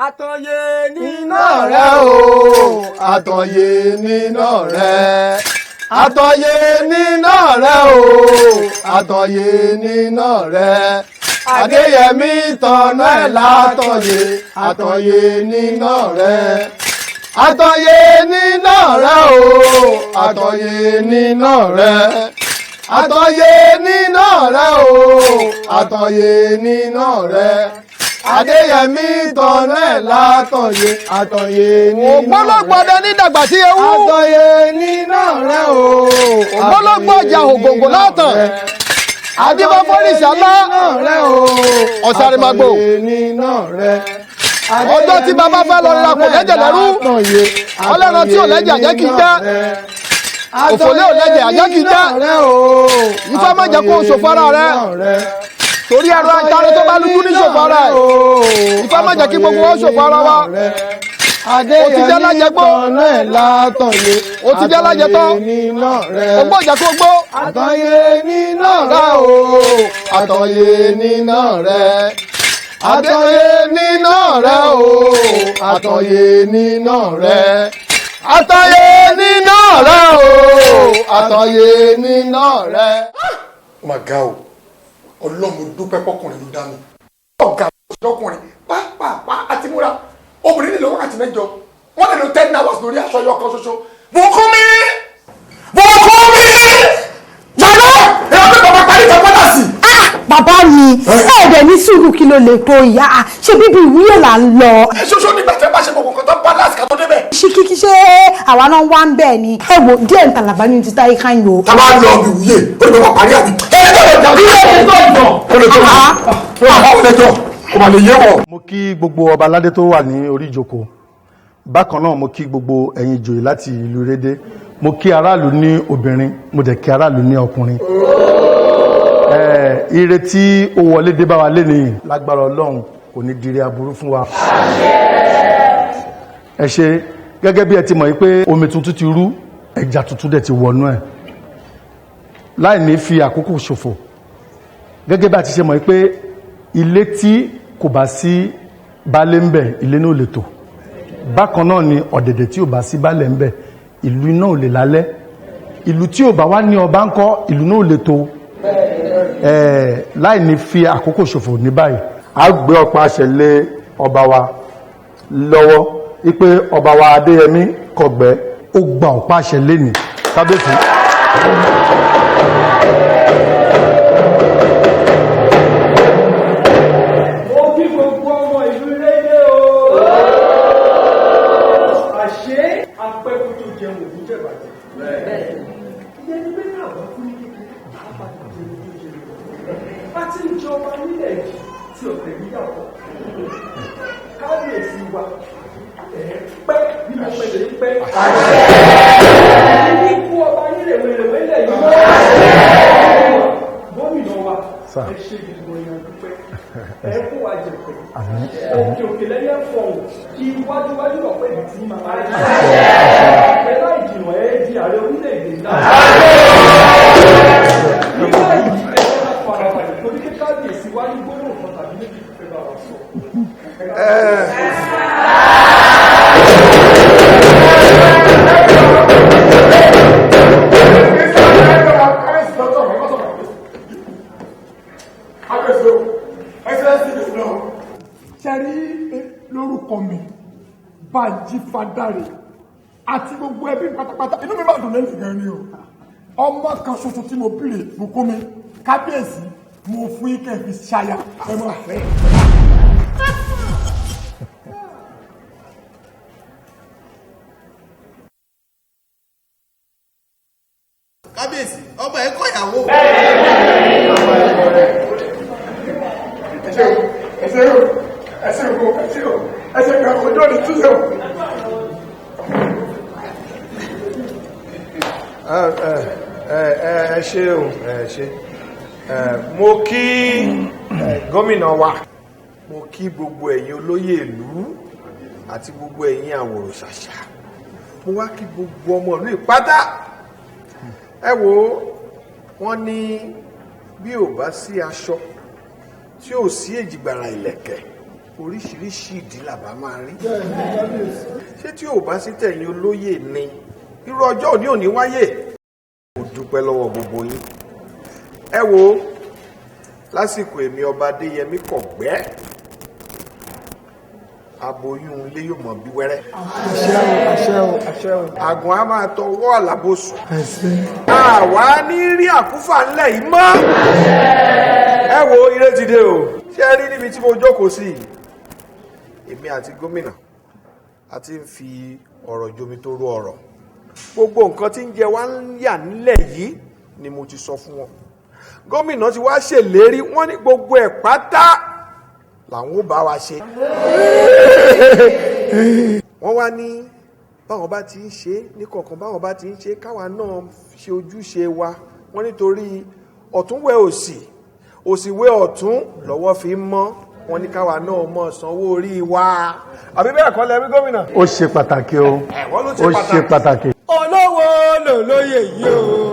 Àtọ̀yè níná rẹ o, àtọ̀yè níná rẹ. Àtọ̀yè níná rẹ o, àtọ̀yè níná rẹ. Adéyẹmí tọ̀nà ẹ̀ látọ̀yè, àtọ̀yè níná rẹ. Àtọ̀yè níná rẹ o, àtọ̀yè níná rẹ. Àtọ̀yè níná rẹ o, àtọ̀yè níná rẹ. Adéyẹmí tọ̀nà ẹ̀ látọ̀yè, àtọ̀yè níná rẹ. Ògbólógbò ọdẹ ní dàgbà sí ewu. Àtọ̀yè níná rẹ o. Ògbólógbò ọjà ògòǹgò látàn. Adébá fọ́nìṣà ńlá. Ọ̀sàrìmàgbò. Ọjọ́ tí bàbá fẹ́ lọ rira kò lẹ́jẹ̀ lẹ́rú. Ọlọ́run tí ò lẹ́jẹ̀ àjẹ́ kì í jẹ́. Òfòlé ò lẹ́jẹ̀ àjẹ́ kì í jẹ́. Ifá má jẹ́ kó o ṣòfò ara rẹ. Torí ẹ̀rọ atare tó bá lúdú ní ṣòfò ara ẹ̀. Ifá má jẹ́ kí gbogbo wọn ṣòfò ara wa. O ti jẹ́ lájẹgbó. O ti jẹ́ lájẹtọ́. O gbọ́ ìjà kó gbó. Àtọ̀yè níná rẹ o, àtọ̀yè níná rẹ. Àtọ̀yè níná rẹ o, àtọ̀yè níná rẹ. Àtọ̀yè níná rẹ o, àtọ̀yè níná rẹ. Ó mà ga o, Ọlọ́run dúpẹ́ pọ́kùnrin ló dá mi. Ọ̀gá lọ́kùnrin pàápàá àti múra. Obìnrin lè lo wákàtí mẹ́jọ, wọ́n lè lo 10 hours lórí aṣọ ẹyọ kan ṣoṣo. Bùkúnmi! Bùkúnmi! Jọ̀lọ́! Èèyàn bí bàbá parí ìtàn pátá sí. Bàbá mi, ẹ̀ẹ́dẹ̀ ní sùúrù kí ló lè tó ìyá, ṣé bíbí ìwúyè là ń lọ. Ṣoṣo nígbà tí ẹ bá ṣe gbogbo nǹkan tó balance ká tó débẹ̀. Ṣé kíkí ṣé àwa náà wá ń bẹ̀ ni? Ẹ wo díẹ̀ ń tàlàbà ní ti táyé ká yòó. Tá a bá lọ bí ìwúyè, ó lè bàbá parí àbí. Kò mà lè yé wọ̀. Mo kí gbogbo ọba aládé tó wà ní orí ìjókòó. Bákan náà mo kí gbogbo ẹ̀yin ìjòyè láti ìlú Rédé. Mo kí aráàlú ní obìnrin, mo dẹ̀ kí aráàlú ní ọkùnrin. Ire tí ó wọlé dé bá wa lénìí lágbára Ọlọ́run kò ní dire aburú fún wa. Ẹ ṣe gẹ́gẹ́ bí ẹ ti mọ̀ yìí pé omi tuntun ti rú, ẹja tuntun dẹ̀ ti wọnú ẹ̀. Láì ní fi àkókò ṣòfò. Gẹ́gẹ́ bí a ti ṣe mọ̀ yìí pé ilé tí kò bá sí baálé ń bẹ̀, ilé náà ò lè tò. Bákan náà ni ọ̀dẹ̀dẹ̀ tí ò bá sí baálé ń bẹ̀, ìlú náà ò lè lálẹ́. Ìlú tí ò bá wá ní ọba ńkọ́, ìlú náà ò lè tò. Láì ní fi àkókò ṣòfò ní báyìí, a gbé ọ̀pá àṣẹ lé ọba wa lọ́wọ́ wípé ọba wa Adéyẹmí Kọ̀gbẹ́ ó gba ọ̀pá àṣẹ lénìí. Kábíyèsí. Mo kí gbogbo ọmọ ìlú Rédé o. Àṣé apẹ́kú tó jẹun òkú jẹ̀bàjẹ́. Ìyẹn ni pé káàbọ̀ kú ní kékeré, àpapọ̀ jẹun tó jẹun. A ti ń jọba nílẹ̀ yìí tí ọ̀tẹ̀ yíyàwó. Kábíyèsí wa ẹ̀ pẹ́ bí mo pẹ́ lè pẹ́. Iwájú iwájú lọ̀pọ̀ èdè tí màmá rẹ̀. Pẹ̀lú àìjìnà ẹ di ààrẹ orílẹ̀-èdè náà. Nígbà yìí ẹ jẹ́ ká farabalẹ̀ torí pé kábíyèsí wá ní gbólóhùn kan tàbí méjì tó fẹ́ bá wa sọ. Ṣẹ́rí lórúkọ mi, Bánjí Fádáre àti gbogbo ẹbí pátápátá, inú mi máa dùn lẹ́yìn gan ni o. Ọmọ kan ṣoṣo tí mo bíre Bùkúnmi, kábíyèsí, mo fún yín kẹ́ fi ṣaya ẹ máa fẹ́. Kábíyèsí, ọba ẹ kọ ìyàwó. Ẹ ṣé o, ẹ ṣé o, ẹ ṣé o, ẹ ṣé o, ẹ ṣé gan, ojú òní tí o. Ẹ ṣé o, ẹ ṣé. Mo kí gómìnà wa, mo kí gbogbo ẹ̀yin olóyè ìlú àti gbogbo ẹ̀yin àwòrò ṣàṣà, mo wá kí gbogbo ọmọ ìlú ìpátá. Ẹ wo, wọ́n ní bí ò bá sí aṣọ tí ò sí èjìgbàrà ìlẹ̀kẹ̀, oríṣiríṣi ìdí làbá máa rí. Ṣé tí ò bá sí tẹ̀yin olóyè ni irú ọjọ́ òní òní wáyé? Mo dúpẹ́ lọ́wọ́ gbogbo yín. Ẹ wo, lásìkò èmi ọba Adéyẹmí Kọ̀gbẹ́, aboyún ilé yóò mọ̀ bí wẹ́rẹ́. Àṣẹ o, àṣẹ o, àṣẹ o. Àgùn á máa tọwọ́ àlàbòsùn. Àwa ní rí àkúfà ńlẹ̀ yìí mọ́. Ẹ wo, ire ti dé o. Ṣé ẹ rí níbi tí mo jókòó sí yìí? Èmi àti gómìnà a ti ń fi ọ̀rọ̀ jomi tó rú ọ̀rọ̀. Gbogbo nǹkan tí ń jẹ wá ń yà nílẹ̀ yìí ni mo ti sọ fún wọn. Gómìnà ti wá ṣèlérí, wọ́n ní gbogbo ẹ̀ pátá làwọn ò bá wa ṣe. Wọ́n wá ní báwọn bá ti ń ṣe ní kọ̀ọ̀kan, báwọn bá ti ń ṣe káwa náà ṣe ojúṣe wa. Wọ́n nítorí ọ̀tún wẹ òsì, òsì wẹ ọ̀tún lọ́wọ́ fi ń mọ́. Wọ́n ní káwa náà mọ̀ sanwó orí wa. Àbí bẹ́ẹ̀ kọ́ lẹ wí gómìnà? Ó ṣe pàtàkì o, ó ṣe pàtàkì. Olówó lòlóyè yìí o.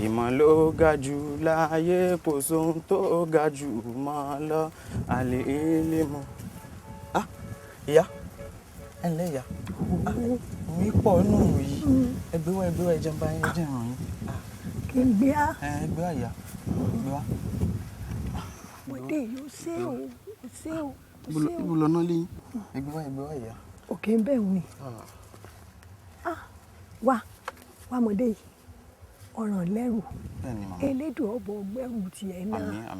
Ìmọ̀ ló ga jù láyé, kò sóhun tó ga jù mọ́ lọ. Àlè ilé mọ́. Ah, ìyá, ẹ ǹlẹ́ ìyá, mi pọ̀ nù yìí. Ẹgbẹ́ wa, ẹgbẹ́ wa, ẹ jẹun bá yín, ẹ jẹun ràn yín. Kí n gbé á. Ẹgbẹ́ wa ìyá, ẹgbẹ́ wa. Bọ̀dé yóò ṣe o, ó ṣe o, ó ṣe o. Ibo lọ́nà lẹ́yìn. Ẹgbẹ́ wa, ẹgbẹ́ wa ìyá. Òkè ń bẹ̀ wí. Wá, wá mọ̀dé yìí, ọ̀ràn lẹ́rù. Elédùn ọ̀bọ̀ gbẹ́rù tiẹ̀ náà.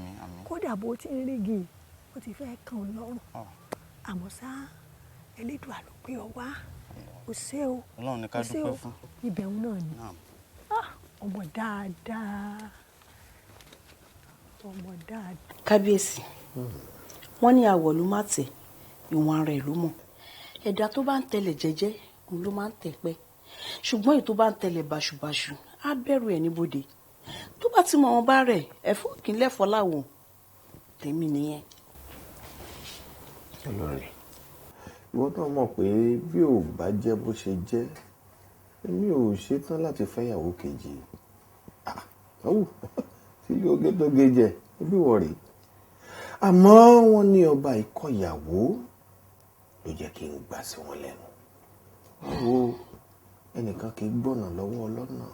Kódà bó ti ń rígi, ó ti fẹ́ kàn án lọ́rùn. Àmọ́ ṣá, Elédùà ló pé ọ wá. Ó ṣé o, ó ṣé o. Ibẹ̀ ń náà ni. Ọmọ dáadáa, ọmọ dáadáa. Kábíyèsí, wọ́n ní àwọ̀ ló má tẹ̀, ìwọ̀n ara ẹ̀ ló mọ̀. Ẹ̀dá tó bá ń tẹ̀lẹ̀ jẹ́jẹ́, òun ló máa ń tẹ̀ pẹ́. Ṣùgbọ́n èyí tó bá ń tẹ̀lẹ̀ bàṣubàṣu, á bẹ̀rù ẹ̀ níbodè. Tó bá ti mọ wọn bá rẹ̀, ẹ̀fọ́ kì í lẹ́fọ́ láwo. Tèmi nìyẹn. Olórí, ìwọ náà mọ̀ pé bí ò bá jẹ́ bó ṣe jẹ́, èmi ò ṣetán láti fẹ́yàwó kejì. Ọ̀wù sílé oge tó ge jẹ ibi wọ̀ rèé. Àmọ́ wọ́n ní ọba ìkọ̀yàwó ló jẹ́ kí n gbà sí wọn lẹ́nu. Wo ẹnìkan kì í gbọ̀nà lọ́wọ́ ọlọ́nà,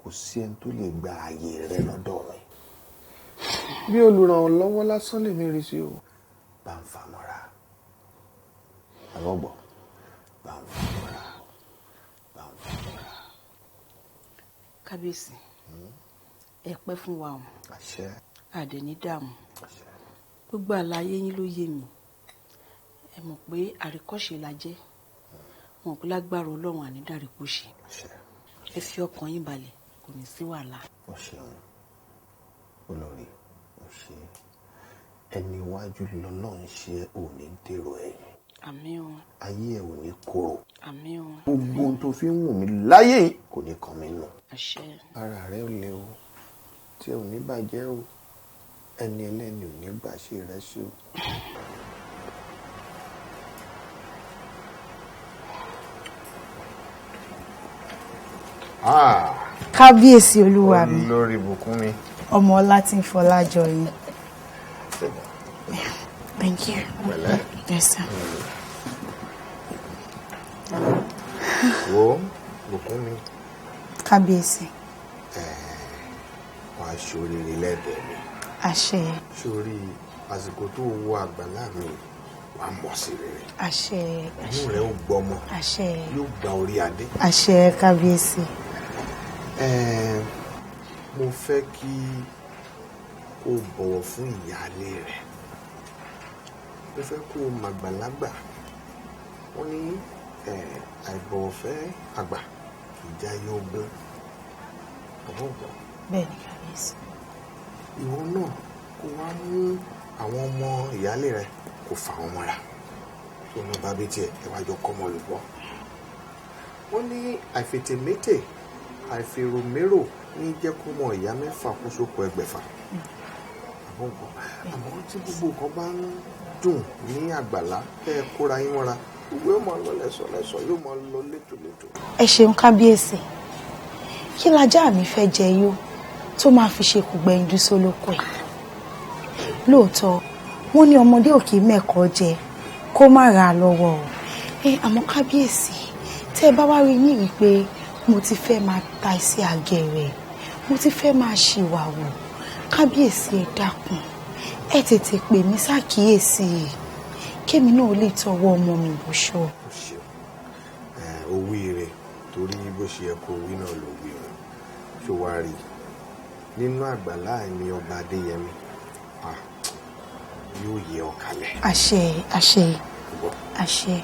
kò sí ẹni tó lè gba ààyè rẹ lọ́dọ̀ mi. Bí olùrànlọ́wọ́ lásán lèmi rí sí o. Bá ń fa mọ́ra. Àbọ̀gbọ̀ bá ń fa mọ́ra. Bá ń fa mọ́ra. Kábíyèsí, ẹ pẹ́ fún wa o. Àṣẹ. Àdẹ̀ ní dààmú. Gbogbo àlàyé yín ló yé mi. Ẹ mọ̀ pé àríkọ́ṣe la jẹ́. Wọn kò lágbára Ọlọ́run àní dàríkọ́ṣe. Ẹ fi ọkàn yín balẹ̀, kò ní sí wàhálà. O ṣeun olórí, o ṣe ẹni iwájú lọ́lọ́run ṣe ò ní dèrò ẹ̀yìn. Àmín o. Ayé ẹ ò ní korò. Àmín o. Gbogbo ohun tó fi ń wù mí láyé yìí kò ní kàn mí nù. Àṣẹ. Ara rẹ ò le o, tí ẹ ò ní bàjẹ́ o, ẹni ẹlẹ́ni ò ní gbà ṣe rẹ sí o. Kábíyèsí olúwa mi. Olórí ìbùkún mi. Ọmọ ọlá tí ń fọlá jọ yín. Thank you. Pẹ̀lẹ́. Yes, sir. Wo ìbùkún mi. Kábíyèsí. Wàá ṣoríire lẹ́dẹ̀ẹ́ mi. Àṣẹ. Sórí àsìkò tó wọ àgbàlá mi wàá mọ̀ sí rere. Àṣẹ. Inú rẹ ó gbọmọ. Àṣẹ. Yóò gba orí adé. Àṣẹ kábíyèsí. Mo fẹ́ kí o bọ̀wọ̀ fún ìyáálé rẹ̀. Mo fẹ́ kó o màgbàlagbà. Wọ́n ní àìbọ̀wọ̀fẹ́ àgbà kì í jáyé ogún. Ọ̀bọ̀gbọ̀. Bẹ́ẹ̀ni kábíyèsí. Ìwọ náà kó wá mú àwọn ọmọ ìyáálé rẹ kó fà wọ́n mọ́ra. Tó náà bá bí tiẹ̀ ẹ wá jọ kọ́ ọmọ olùbọ́. Wọ́n ní àìfètèmétè àìfèròmérò ní jẹ́ kó mọ ìyá mẹ́fà kó sóko ẹgbẹ̀fà. Àmọ́ tí gbogbo nǹkan bá ń dùn ní àgbàlá kẹ́ ẹ kóra yín mọ́ra, gbogbo yóò máa lọ lẹ́sọ̀lẹ́sọ̀, yóò máa lọ létòlétò. Ẹ ṣeun kábíyèsí. Kí lajá mi fẹ́ jẹ yó tó máa fi ṣe kùgbẹ́yìndú sólókò ẹ̀? Lóòótọ́, wọ́n ní ọmọdé ò kì í mẹ́kọ̀ọ́ jẹ kó má ra lọ́wọ́ o. Àmọ́ kábíyèsí, tẹ́ ẹ bá wá rí yín rí pé mo ti fẹ́ máa ta iṣẹ́ àgẹ̀rẹ̀, mo ti fẹ́ máa ṣìwàwò, kábíyèsí ẹ dákun, ẹ tètè pè mí ṣàkíyèsí kémi náà lè tọwọ́ ọmọ mi bọṣọ. O ṣeun, owó rẹ torí bó ṣe yẹ kó wí náà ló wí o. Ṣó wàá rí nínú àgbàlá mi ọba Adéyẹmí yóò yẹ ọ kalẹ̀. Àṣẹ àṣẹ àṣẹ,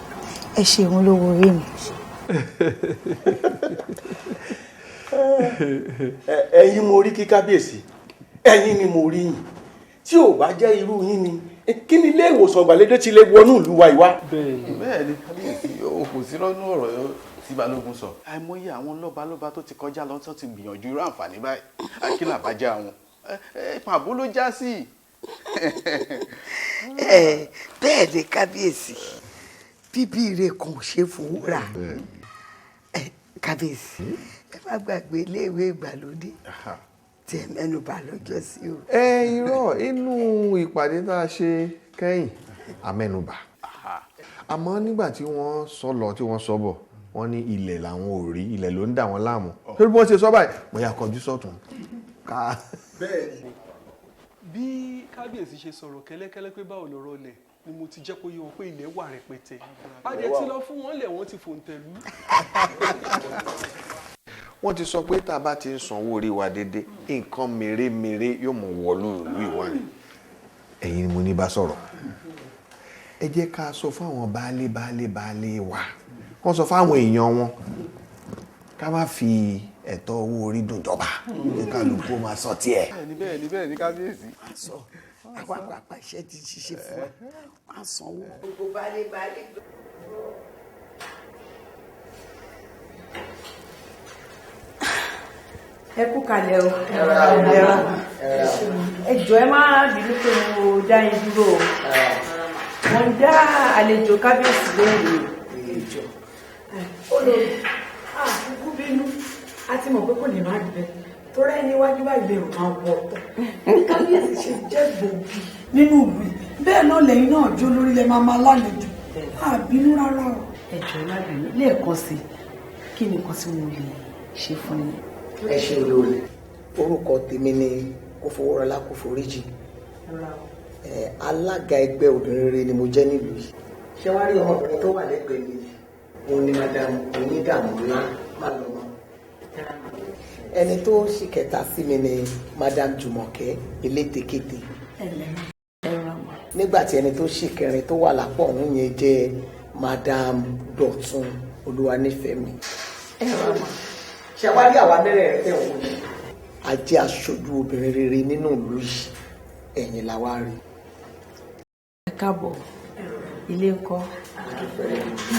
ẹ ṣeun olówó orí mi. Ẹ̀yin mo rí kí kábíyèsí, ẹ̀yin ni mo rí yín. Tí ò bá jẹ́ irú yín ni kí ni ilé ìwòsàn ìgbàlódé ti lè wọnú ìlú wa ìwá. Bẹ́ẹ̀ni kábíyèsí, o kò sí lọ́nú ọ̀rọ̀ tí Balógun sọ. Àìmọye àwọn lọ́balọ́ba tó ti kọjá lọ tó ti gbìyànjú irú àǹfààní báyìí, akílà bá já wọn, pàbó ló já sí. Bẹ́ẹ̀ ni kábíyèsí, bíbí ire kan ò ṣe fowó rà. Kábíyèsí, ẹ má gbàgbé iléèwé ìgbàlódé tí ẹ mẹ́nu bà lọ́jọ́ sí o. Ẹ irọ́, inú ìpàdé tá a ṣe kẹ́yìn àmẹ́nubà. Àmọ́ nígbà tí wọ́n sọ lọ tí wọ́n sọ bọ̀, wọ́n ní ilẹ̀ làwọn ò rí, ilẹ̀ ló ń dà wọ́n láàmú. Torí bí wọ́n ṣe sọ báyìí, mo yà kọjú sọ́tún. Bẹ́ẹ̀ni, bí kábíyèsí ṣe sọ̀rọ̀ kẹ́lẹ́kẹ́lẹ́ pé báwo lọ̀rọ̀ lẹ̀ ni mo ti jẹ́ kó yé wọn pé ilẹ̀ wà rẹpẹtẹ. Adé tí lọ fún wọn lẹ̀ wọ́n ti fòǹtẹ̀lú. Wọ́n ti sọ pé tá a bá ti ń sanwó orí wa déédéé, nǹkan mèremère yóò mọ̀ wọ̀lú ìlú ìwà rẹ̀. Ẹ̀yin ni mo ní bá sọ̀rọ̀. Ẹ jẹ́ ká sọ fún àwọn baálé baálé baálé wa, wọ́n sọ fún àwọn èèyàn wọn ká má fi ẹ̀tọ́ owó orí dùn jọba, kí kálukú máa sọ tiẹ̀. Bẹ́ẹ̀ni bẹ́ẹ̀ni bẹ́ẹ̀ni kábíyèsí. Àwọn àpapọ̀ iṣẹ́ ti ṣiṣẹ́ fún wa, wọ́n á sanwó. Gbogbo baálé baálé. Ẹ kú kalẹ̀ o. Ẹ jọ̀ọ́ ẹ má bínú pé mo dá yín dúró o. Mo ń dá àlejò kábíyèsí lóhùn o. Olórí, àkókò bínú, a ti mọ̀ pé kò lè má rí bẹ́ẹ̀. Torí ẹni wájú báyìí bẹ̀rù máa wọ̀ ọ̀tọ̀. Bí kábíyèsí ṣe jẹ́ gbòógì nínú ìlú yìí, bẹ́ẹ̀ náà lẹ́yìn náà jó lórí lẹ máa máa lálejò. A bínú rárá o. Ẹ jọ̀ọ́, ẹ má bínú lẹ́ẹ̀kan sí i, kí ni nǹkan tí mo lè ṣe fún yín? Ẹ ṣe, olórí. Orúkọ tèmi ni Kófowórọlá Kóforíjì. Ẹ alága ẹgbẹ́ obìnrin rere ni mo jẹ́ nílùú yìí. Ṣé wàá rí ọmọbìnrin tó wà lẹ́gbẹ̀ẹ́ mi yìí? Òun ni Madam Onídàmúlá má lọ mọ́. Ẹni tó ṣì kẹta sí mi ni Madam Jùmọ̀kẹ́ Elétekéte, nígbà tí ẹni tó ṣì kẹrin tó wà lápò ọ̀hún yẹn jẹ́ Madam Dọ̀tun Olúwanífẹ̀mí. Ṣé wàá rí àwa mẹ́rẹ̀ẹ̀rin tẹ̀ wọ́n yìí, a jẹ́ aṣojú obìnrin rere nínú ìlú yìí. Ẹ̀yin la wá rí. Ẹ káàbọ̀, ilé ńkọ́?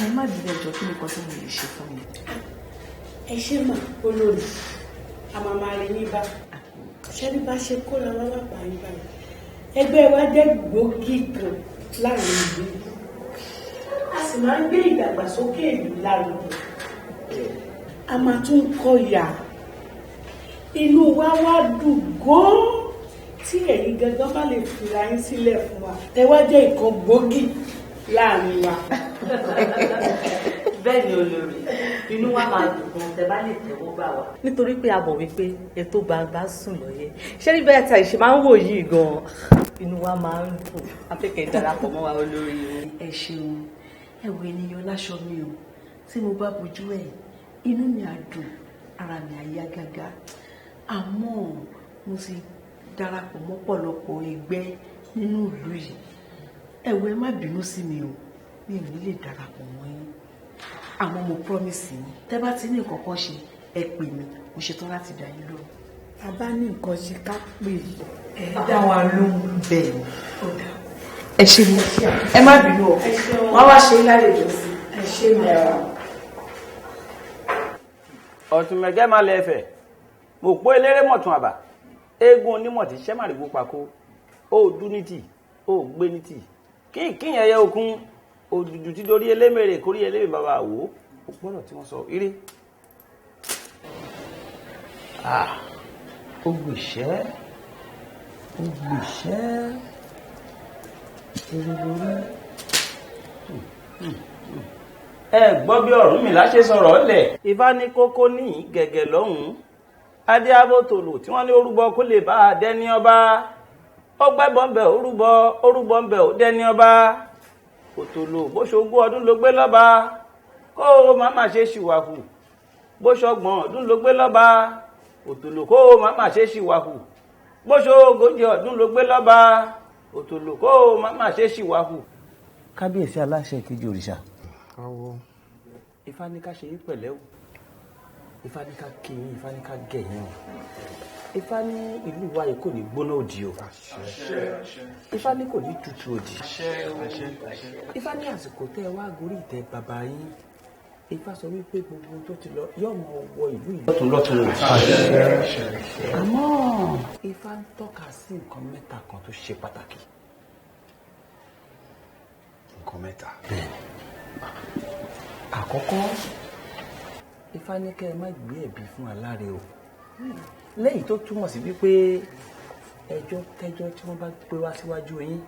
Ẹ má bínú, ẹ jọ̀ọ́, kí ni nǹkan tí mo lè ṣe fún yín? Ẹ ṣé mà, olórí. A máa máa rí yín bá. Ṣé bí bá ṣe kóra wá wà báyìí báyìí, ẹgbẹ́ wa jẹ́ gbòógì kan láàrin ìlú, a sì máa ń gbé ìdàgbàsókè ìlú lárugẹ, a máa tún kọ ìyà. Inú wa wá dùn gan-an tí ẹ̀yin gangan bá lè fira yín sílẹ̀ fún wa, ẹ wá jẹ́ ìkan gbòógì láàrin wa. Bẹ́ẹ̀ ni, olórí, inú wa máa dùn gan tẹ́ bá lè tẹ́wọ́ gbà wá, nítorí pé a mọ̀ wípé ètò gbangba sùn lọ́yẹ̀. Ṣé ní bẹ́ẹ̀ ta ìṣe máa ń wò yìí gan, inú wa máa ń dùn. Afẹ́kẹ́ darapọ̀ mọ́ wa, olórí o. Ẹ ṣeun. Ẹ wo, ènìyàn láṣọ mi o. Tí mo bá bojú ẹ, inú mi á dùn, ara mi á yá gágá. Àmọ́ mo ti darapọ̀ mọ́ pọ̀lọpọ̀ ẹgbẹ́ nínú ìlú yìí. Ẹ wo, ẹ má bínú sí mi o, mi ò ní lè darapọ̀ mọ́ yín, àmọ́ mo promise yín, tẹ́ bá ti ní nǹkan kan ṣe, ẹ pè mí, mo ṣetán láti dá yín lóhùn. A bá ní nǹkan ṣe, ká pè é, ẹ dá wa lóhùn. Bẹ́ẹ̀ ni, ẹ ṣe mi, ẹ má bínú o, wọ́n wá ṣe é lálejò sí. Ẹ ṣe mi. Ọ̀túnmẹ̀gẹ́ máa lẹ ẹ̀fẹ̀ mo pọ́ eléré mọ̀tún àbà eégún onímọ̀ tí sẹ́màrìgbò pàkó ó dún ní tì ó gbé ní tì kí kíyàn ẹyẹ okun òdùdù tí dorí elémèrè kórí elémèrè bàbá wò ó gbọ́dọ̀ tí wọ́n sọ eré. Ó gbèsẹ́, ó gbèsẹ́ eré lórí. Ẹ gbọ́ bí Ọ̀rúnmìlà ṣe sọ̀rọ̀ lẹ̀. Ifá ní kókó ní gẹ̀gẹ̀ lọ́hùn-ún adé abótòlù tí wọ́n ní orúbọ kó lè bá a dẹ́ni ọba. Ó gbẹ́bọ̀ ń bẹ̀, orúbọ orúbọ ń bẹ̀, ó dẹ́ni ọba. Òtòlò bó ṣogún ọdún ló gbé lọ́ba, kó o má má ṣe ṣìwàhù. Bó ṣọgbọ̀n ọdún ló gbé lọ́ba, òtòlò, kó o má má ṣe ṣìwàhù. Bó ṣogójì ọdún ló gbé lọ́ba, òtòlò, kó o má má ṣe ṣìwàhù. Kábíyèsí aláṣẹ ìkejì òrìṣà. Ifá ní ká ṣe yín pẹ̀lẹ́ o. Ifá ní ká kí yín. Ifá ní ká gẹ̀ yín o. Ifá ní ìlú wa yìí kò ní gbóná òdì o. Ifá ní kò ní tutù òdì. Ifá ní àsìkò tẹ́ ẹ wá gorí ìtẹ́ bàbá yín, Ifá sọ wípé gbogbo tó ti lọ yóò mọ wọ ìlú yìí lọ́tún lọ́tún o. Àmọ́ Ifá ń tọ́ka sí nǹkan mẹ́ta kan tó ṣe pàtàkì. Nǹkan mẹ́ta? Bẹ́ẹ̀ni. Àkọ́kọ́, Ifá ní kẹ́ ẹ má gbé ẹ̀bi fún aláre o, lẹ́yìn tó túmọ̀ sí wípé ẹjọ́ kẹjọ́ tí wọ́n bá gbé wá síwájú yín,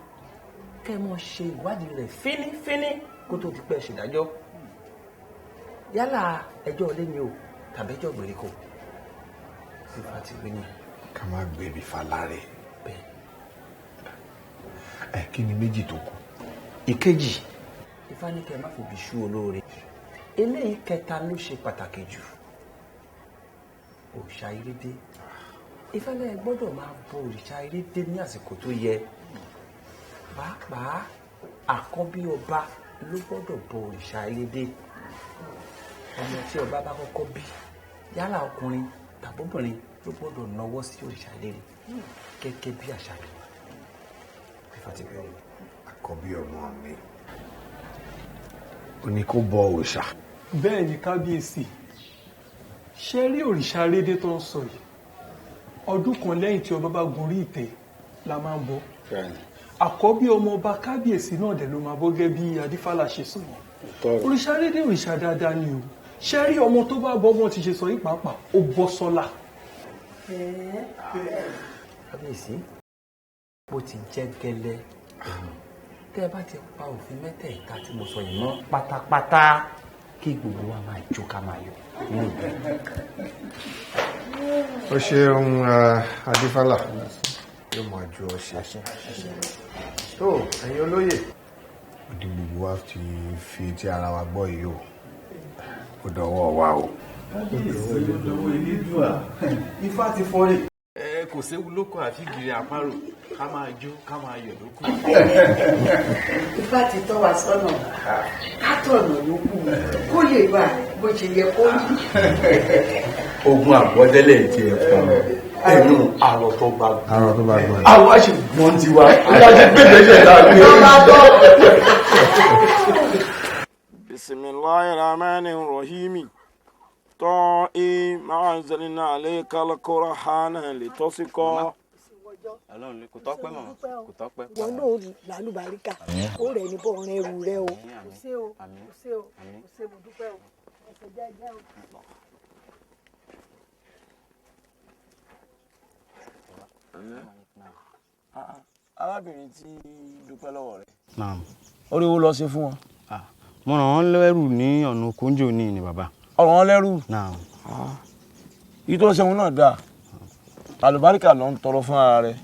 kẹ́ ẹ mọ̀ ṣe ìwádìí rẹ̀ fínífíní kó tó di pé ẹ ṣèdájọ́, yálà ẹjọ́ ilé ni o tàbí ẹjọ́ gbèríko. Ifá ti wí ni. Ká má gbẹ̀bí faláre. Bẹ́ẹ̀. Ẹ kí ni méjì tó kù? Ìkejì, Ifá ní kẹ́ ẹ má fi ṣú olóore. Eléyìí kẹta ló ṣe pàtàkì jù, òòṣà irédé. Ifá lẹ́ẹ̀ gbọ́dọ̀ máa bọ òrìṣà irédé ní àsìkò tó yẹ. Pàápàá àkọ́bí ọba ló gbọ́dọ̀ bọ òrìṣà irédé. Ọmọ tí ọba bá kọ́kọ́ bí, yálà ọkùnrin tàbóbìnrin, ló gbọ́dọ̀ nawọ́ sí òrìṣà irédé gẹ́gẹ́ bí àṣà rẹ̀. Ifá ti bí ọmọ. Àkọ́bí ọmọ mi ó ní kó bọ òòṣà. Bẹ́ẹ̀ ni, kábíyèsí. Ṣe rí òrìṣà rédé tó ń sọ yìí, ọdún kan lẹ́yìn tí ọba bá gorí ìtẹ́ la máa ń bọ. Àkọ́bí ọmọ ọba kábíyèsí náà dẹ̀ ló máa bọ́, gẹ́gẹ́ bí adífálà ṣe sọ. Òrìṣà rédé, òrìṣà dáadáa ni o. Ṣe rí ọmọ tó bá bọ́, ọmọ ti ṣe sọ yìí pàápàá, ó bọ́ sọ́lá. Kábíyèsí, bó ti jẹ́ gẹ́lẹ́ tẹ́ ẹ bá ti pa òfin mẹ́tẹ̀ẹ̀ta tí mo sọ yìí mọ́ pátápátá, kí gbogbo wa máa jó ká máa yọ̀. Ó ṣeun Adífálà, yóò máa ju ọ ṣe. Tó ẹ̀yin olóyè, ó di gbogbo wa ti fi ti ara wa gbọ́ yìí o, ó dọwọ́ wa o. Kábíyèsí, ó dọwọ́ Elédùà, ifá ti fọ́rẹ̀. Ẹ kò séwu lóko àfi gìrì àparò, ká máa jó ká máa yọ̀ lóko. Ifá ti tọ́ wa sọ́nà, ká tọ̀nà ló kù kó lè bá bó ṣe yẹ kó rí. Ogun àbọ̀dẹ́lẹ̀ ti ẹ̀ fún ẹnu àrò tó bá gbọ́. Àrò tó bá gbọ́. Àwọn àṣegbọ́n ti wa, aláṣẹ gbẹ̀gbẹ̀ṣẹ̀ láàrin. Bismillahir Rahmanir Rahim. Tọ́ ẹ máa ń zẹlẹ̀ náà lé kálukúrọ̀ hánà lè tọ́sí kọ́. Ọlọ́run kò tọ́pẹ́ mọ̀, kò tọ́pẹ́. Wọn náà làlùbáríkà, ó rẹ̀ ní bọ́ ọ̀rẹ́ ẹrù rẹ o. Kò sí o, kò sí o, kò sí, mo dúpẹ́ o, ẹsẹ̀ jẹ́jẹ́ o. Arábìnrin tí dúpẹ́ lọ́wọ́ rẹ̀. Naam. Orí wo lọ ṣe fún wọn? Mo ràn wọ́n lẹ́rù ní ọ̀nà Okonjo ní ni bàbá. Ọ̀rọ̀ wọn lẹ́rù. Naam. Ìtọ́ ṣẹ́gun náà dáa, àlùbáríkà ló ń tọrọ fún ara rẹ̀,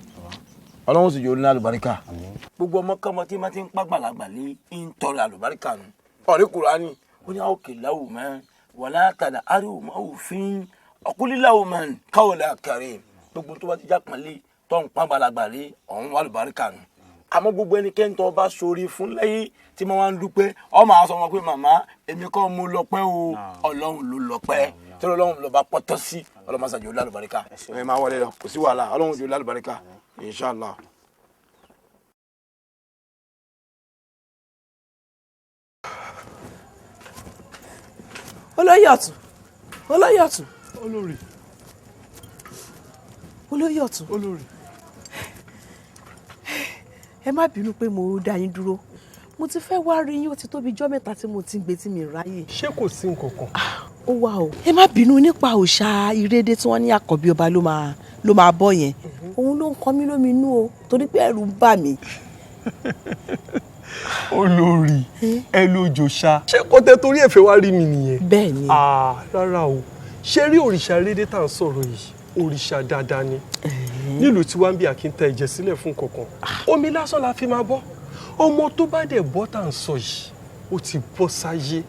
Ọlọ́run sì yóò ní àlùbáríkà. Gbogbo ọmọ kọ́mọ tí má ti ń pàgbàlagbà lé ń tọrọ àlùbáríkà nù. Ọ̀rẹ́ Kùránì ó ní àwọn kìláwù mẹ́ wàlá tàdà àríwò máa wò fín ọ̀kúlíláwù mẹ́ káwọlẹ̀ àkàrẹ̀. Gbogbo tó bá ti já pọ̀nlé tó ń pàgbàlagbà lé ọ̀hún àlùbáríkà nù. Àmọ́ gbogbo ẹnikẹ́ni tó bá sórí fún lẹ́yìn tí mo máa ń dúpẹ́, ọ máa sọ wọn pé màmá èmi kọ́ mo lọ́pẹ́ o, Ọlọ́run ló lọ́pẹ́, tí Ọlọ́run ló bá pọ́tọ́ sí, Ọlọ́run máa ṣàjò lálùbáríkà. Ẹ máa wọlé lọ, kò sí wàhálà, Ọlọ́run jò lálùbáríkà, inshallah. Olóyè ọ̀tún, olóyè ọ̀tún. Olórí. Olóyè ọ̀tún. Olórí. Ẹ má bínú pé mo dá yín dúró, mo ti fẹ́ wá rí yín, ó ti tó bí ijọ́ mẹ́ta tí mo ti ń gbé tí mi ráyè. Ṣé kò sí nǹkan kan? Ó wà o. Ẹ má bínú nípa òòṣà ìrédé tí wọ́n ní àkọ́bí ọba ló máa bọ́ yẹn, òun ló ń kọ mí lóminú o, torí pé ẹ̀rù ń bà mí. Olórí, ẹ ló jòṣà. Ṣé kò tẹ torí ẹ̀fẹ̀ wá rí mi nìyẹn? Bẹ́ẹ̀ ni. Rárá o, ṣé rí òrìṣà ìrédé tá à ń sọ̀rọ̀ yìí, òrìṣà dáadáa ni. Nílùú tí wàá ń bí àkíntà ẹ̀jẹ̀ sílẹ̀ fún kankan, omi lásán la fi máa bọ́. Ọmọ tó bá dẹ̀ bọ́ tá à ń sọ yìí, ó ti bọ́ sáyé,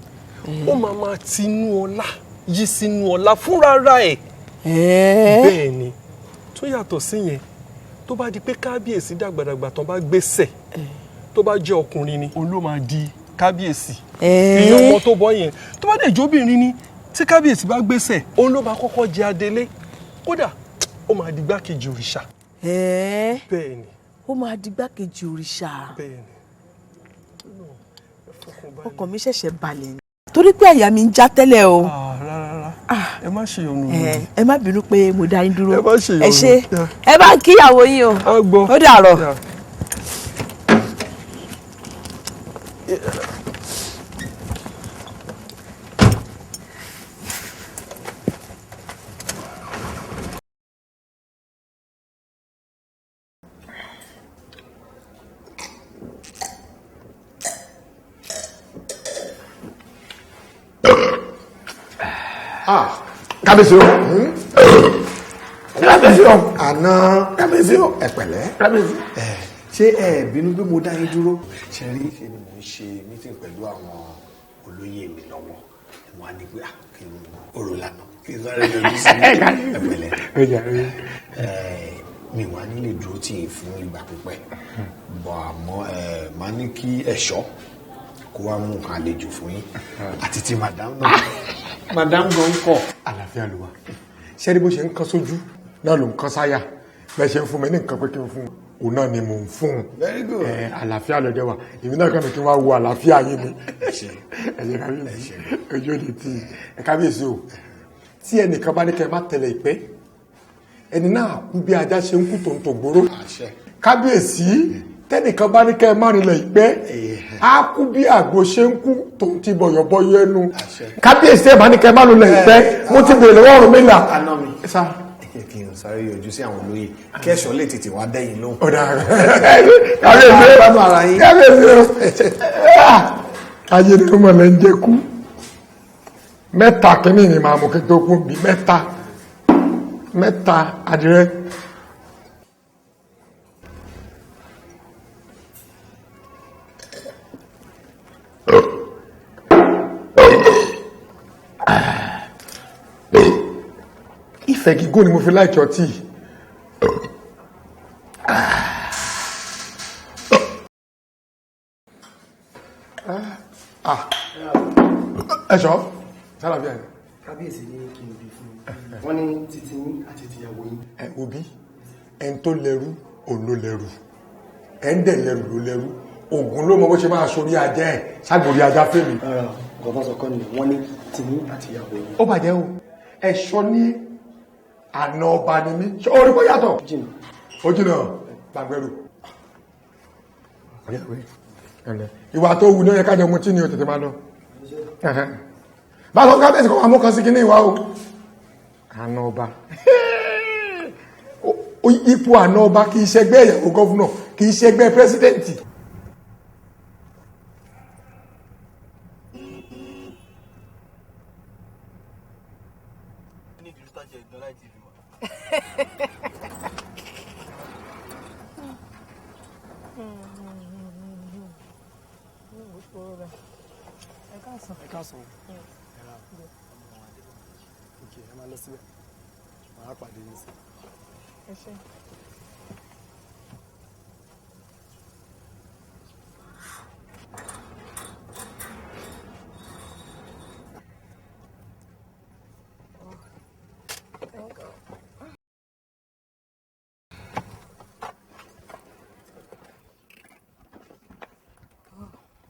ó máa máa tinú ọlá yí sínú ọlá fúnra ẹ̀. Bẹ́ẹ̀ ni, tó yàtọ̀ sí yẹn, tó bá di pé kábíyèsí dàgbàdàgbà tán bá gbéṣẹ̀, tó bá jẹ́ ọkùnrin ni òun ló máa di kábíyèsí. Ìyẹn ọmọ tó bọ́ yẹn, tó bá dẹ̀ jóbìnrin ni, tí kábíyèsí bá gbéṣẹ̀, òun ló máa kọ́kọ́ jẹ adelé, kódà ó máa di gbákejì òrìṣà. Bẹ́ẹ̀ ni. Ó máa di gbákejì òrìṣà. Bẹ́ẹ̀ ni. Ọkàn mi ṣẹ̀ṣẹ̀ balẹ̀ ni. Torí pé àyà mi ń já tẹ́lẹ̀ o. Rárá, ẹ má ṣe yọnu. Ẹ má bínú pé mo dá yín dúró. Ẹ má ṣe yọnu. Ẹ ṣé, ẹ bá ń kíyàwó yín o. Ó dàárọ̀. Kábíyèsí o, kábíyèsí o, àná kábíyèsí o, ẹ pẹ̀lẹ́ kábíyèsí. Ṣé ẹ bínú bí mo dá yín dúró? Ṣe rí ṣe ni mò ń ṣe mítìn pẹ̀lú àwọn olóyè mi lọ́wọ́, mo á ní pé kí n orò lànà kí n sáré lójú sí ẹ pẹ̀lẹ́. Mi wà nílé dúró tì í fún ìgbà pípẹ́, bọ̀ àmọ́ máa ní kí ẹ̀ṣọ́ kó wá mú nǹkan àlejò fún yín àti ti madam náà. Madam gan kọ. Àlàáfíà ló wà. Ṣé rí bó ṣe ń kán sójú náà ló ń kán sáyà, bẹ́ẹ̀ ṣe ń fún mi ní nǹkan pé kí n fún un, òun náà ni mò ń fún un. Very good. Àlàáfíà ló dé wà, èmi náà kàn ní kí n wá wo àlàáfíà yín ni. Ẹ ṣé kábíyèsí, ojú òde tí ẹ kábíyèsí o. Tí ẹnìkan bá ní kẹ́ ẹ má tẹ̀lé ìpẹ́, ẹni náà kú bí ajá ṣe ń kú tòǹtò gbóró. Kábíyèsí, tẹnìkan bá ní kẹ́ ẹ má rinlẹ̀ ìpẹ́, á kú bí àgbo ṣe ń kú tó ń ti bọ̀yọ̀bọ̀yọ̀ ẹnu. Kábíyèsí ẹ̀ bá ní kẹ́ ẹ má lulẹ̀ ìpẹ́, mo ti bèèrè lọ́wọ́ Ọ̀rúnmìlà. Àná mi, ẹ jẹ́ kí kí n sáré yọjú sí àwọn olóyè kẹ́sọ̀ lè tètè wá dẹ́yìn lóhùn. Ọ̀dà kábíyèsí Gbádùn ara yín. Kábíyèsí ayé ni mo lè ń jẹ kú. Mẹ́ta kínní ni màá mú kí n tó kú bí mẹ́ta mẹ́ta adìrẹ. Ìfẹ́ gígùn ni mo fi láìkí ọtí yìí. Ah, ẹ̀ṣọ́ sálàfíà ni. Kábíyèsí ní kí n bí fún yín. Wọ́n ní títí yín àti tìyàwó yín. Ẹ wo bí ẹn tó lẹ́rú òun ló lẹ́rú, ẹ ń dẹ̀ lẹ́rú ló lẹ́rú. Ògùn ló mọ bó ṣe máa sorí ajá ẹ̀ ṣàgbórí ajá fèmí. Rárá o, nǹkan tó ń sọ kọ́ ni wọ́n ní tìyín àti ìyàwó yín. Ó bàjẹ́ o, ẹ̀ṣọ́ ní àna ọba ni mí. Ṣé orí kó yàtọ̀? Ó jìnà gbàgbẹ́rù. Ìwà tó wù ní ó yẹ kájọ mutí ni o tètè máa lọ. Bá a sọ fún kábíyèsí kó máa mú kan sí kíní ìwà o. Àna ọba. Ipò àna ọba kì í ṣẹgbẹ́ ìyàwó gọ́fúnà, kì í ṣẹgbẹ́ pírẹ́sídẹ̀ǹtì. Ẹ káàsán. Ẹ ra ok, ẹ máa lọ síbẹ̀, màá pàdé yín sí. Ẹ ṣé.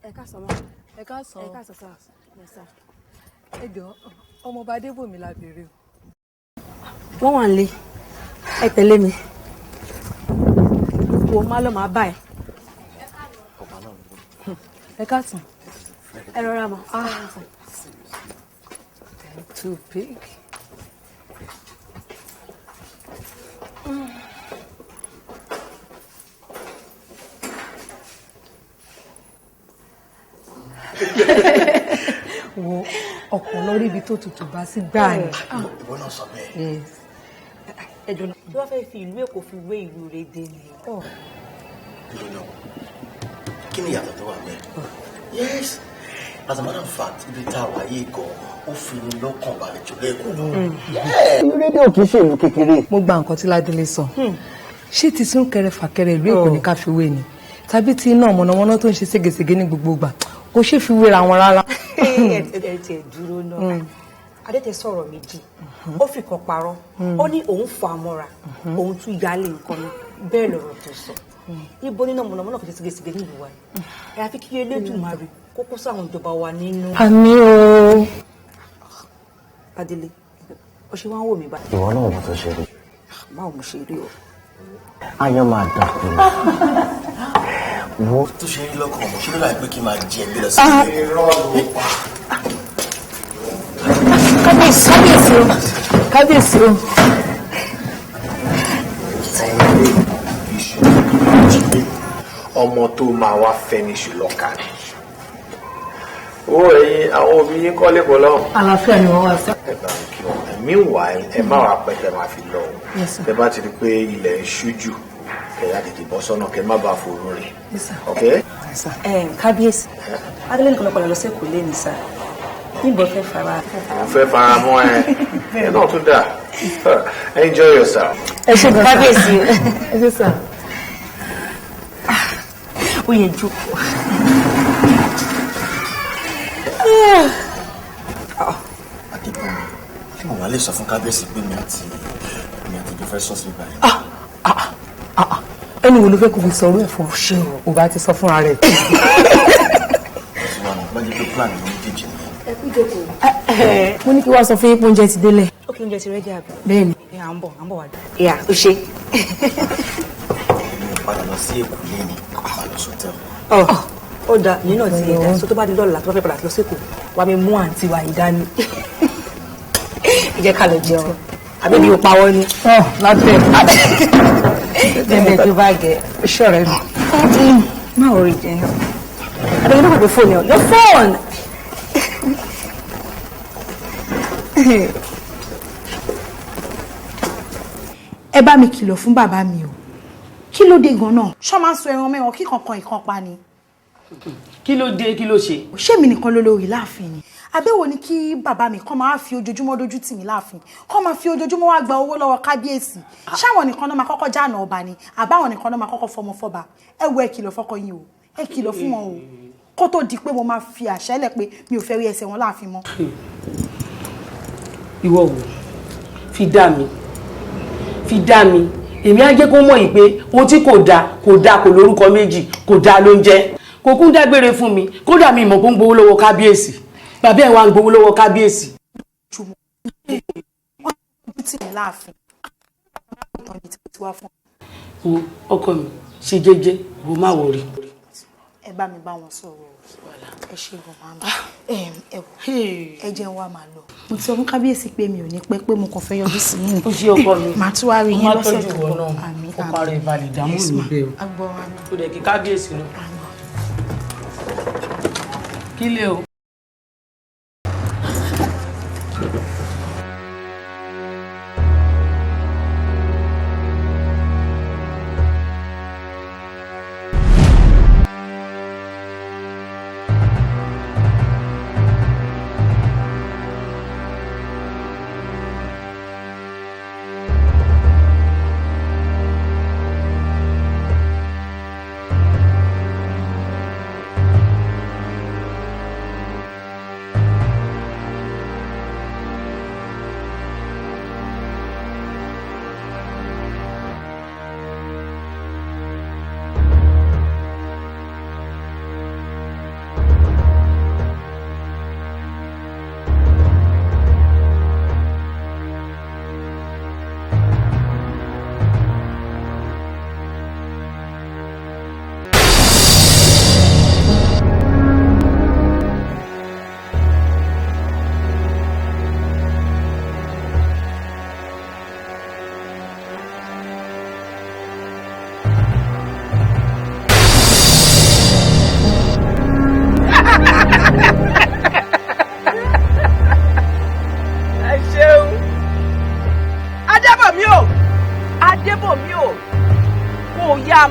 Ẹ káàsán ma. Ẹ káàsán. Ẹ káàsán sá. Yes, sir. Ẹ jọ̀ọ́, ọmọọba Adébòmí la béèrè o. Wọ́n wà nílé, ẹ tẹ̀lé mi. Wo má lọ máa bá ẹ. Ẹ káàsán. Ẹ rọra mọ. Too big. Wo ọkọ̀ lórí ibi tó tutù bá sí gbáà ni. Ìwọ náà sọ bẹ́ẹ̀. Ẹ jọ̀ọ́, tí wọ́n fẹ́ fi ìlú Èkó fi wé ìlú Rédé ni. Dúró náà, kí ni ìyàtọ̀ tó wà bẹ́ẹ̀? Yes, as a matter of fact, ibi tá a wà yìí gan, ó fi ní lọ́kàn balẹ̀ jù lẹ́kọ̀ọ́ lọ. Rédíò kì í ṣe ìlú kékeré. Mo gba nǹkan tí Ládélé sọ. Ṣé ti súnkẹrẹ fàkẹrẹ ìlú Èkó ní ká fi wé ni? Tàbí ti iná mọ̀nàmọ́ná tó ń ṣe ségesège ní gbogbo ìgbà? Kò ṣe fi wéra wọn rárá. Ẹ tiẹ̀ dúró náà. Adétẹ sọ̀rọ̀ méjì, ó fi kan parọ́, ó ní òun fà mọ́ra, òun tún yálé nǹkan náà, bẹ́ẹ̀ lọ̀rọ̀ tó sọ. Ibo nínú mọ̀nàmọ́ná kò ṣe ségesège ní ìlú wa yìí. Àyàfi kí Elédùmarè kó kó sáwọn ìjọba wa nínú. Àmín o. Adélé, ó ṣe wá ń wò mí báyìí. Ìwọ náà mo tó ṣe rí. Báwo mo ṣe rí o? Ayọ̀ máa dàkú ni. Wo tó ṣe rí lọ́kàn ọmọ ṣe ló láì pé kí n máa jẹ ẹgbẹ́ lọ sí ilé. Irọ́ ló pa. Kábíyèsí, kábíyèsí o, kábíyèsí o. Ọmọ tó máa wá fẹ́ ní ṣùlọ́kà ni. Owó ẹ̀yin àwọn òbí yín kọ́ lẹ́kọ̀ọ́ lọ́hùn. Àlàáfíà ni wọ́n wá sí. Ẹ bá ń kí wọn. Meanwhile, ẹ má wàá pẹ́ tẹ́ máa fi lọ o. Yes, sir. Tẹ́ bá ti rí i pé ilẹ̀ ń ṣú jù, kẹ̀yà tètè bọ́ sọ́nà kẹ́ má bàa fòrò rìn. Yes, sir. Ok? Kábíyèsí, Adélé nìkan ló padà lọ sí Èkó lé ní sá. Níbo fẹ́ fara? Mo fẹ́ fara mọ́ ẹ. Ẹ náà tún dà. Enjoy yourself. Ẹ ṣé gan-an. Kábíyèsí. Ẹ ṣé sà. Ó yẹ jókòó. Adébọ̀mí, ṣé mo wà lè sọ fún kábíyèsí pé mi àti ìjọ fẹ́ sọ sí báyìí? Ẹni wo ló fẹ́ kó fi sọ̀rọ̀ ẹ̀ fún ọ? Ò bá ti sọ fúnra rẹ̀. Ṣé wàá mọ̀ pé plan mi méjèèjì nìyẹn? Ẹ kú jókòó. Mo ní kí wàá sọ fún yín pé oúnjẹ ti délẹ̀. Ó kí oúnjẹ ti rẹ́dí àbí? Bẹ́ẹ̀ni. Ẹ à ń bọ̀, à ń bọ̀ wá. Ìyá, ó ṣe. Mi ò padà lọ sí Èkó lẹ́ni, màá lọ sọ́tẹ̀l. Ó da ìyẹn náà ti lè dá so tó bá di lọ́la tó bá fẹ́ padà lọ sí Èkó wàá mi mú àǹtí wa yìí dání. Ẹ jẹ́ ká lọ jẹun. Àbí o pa wọ́n ni. Látẹ̀. Bẹ́ẹ̀ tó bá gẹ̀. Iṣẹ́ rẹ̀ nù. Má worry jẹ́ náà. Àbí you no go phone your phone. Ẹ bá mi kìlọ̀ fún bàbá mi o. Kí ló dé gan-an? Ṣọ́ máa ń sọ ẹran mẹ́ran kí kankan ìkan pa ni. Kí ló dé, kí ló ṣe? Ṣé mi nìkan ló lórí láàfin ni? Àbẹ̀wò ni kí bàbá mi kàn máa fi ojoojúmọ́ dojú tì mí láàfin, kàn máa fi ojoojúmọ́ wá gba owó lọ́wọ́ kábíyèsí. Ṣáwọn nìkan náà máa kọ́kọ́ jáàna ọba ni, àbáwọn nìkan náà máa kọ́kọ́ fọmọ fọba. Ẹ wo, ẹ kìlọ̀ fọ́kọ yín o, ẹ kìlọ̀ fún wọn o, kó tó di pé mo máa fi àṣẹ lẹ̀ pé mi ò fẹ́ rí ẹsẹ̀ wọn láàfin mọ́. Ìwọ wò, fi dá mi, fi dá mi. Èmi á jẹ́ kó mọ̀ yìí pé ohun tí kò dáa kò dáa, kò lórúkọ méjì, kò dáa ló ń jẹ́. Kò kún dágbére fún mi, kódà mi mọ̀ kó ń gbowó lọ́wọ́ kábíyèsí. Bàbá ẹ̀ wá ń gbowó lọ́wọ́ kábíyèsí. Wo ọkọ mi, ṣe jẹ́jẹ́, wo má wọrí. Ẹ bá mi bá wọn sọ̀rọ̀, ẹ ṣe gan màmá. Ẹ wò, ẹ jẹ́ n wá máa lọ. Mo ti sọ fún kábíyèsí pé mi ò ní pẹ́, pé mo kàn fẹ́ yọjú sí yín. Ó ṣe ọkọ mi. Màá tún wá rí yín lọ́sẹ̀ tó bọ̀. Àmín. Ọkọ ara ìbalẹ̀ ìdààmú mi bẹ́ẹ̀ o. Ó dẹ̀ kí kábíyèsí náà. Kí lè o.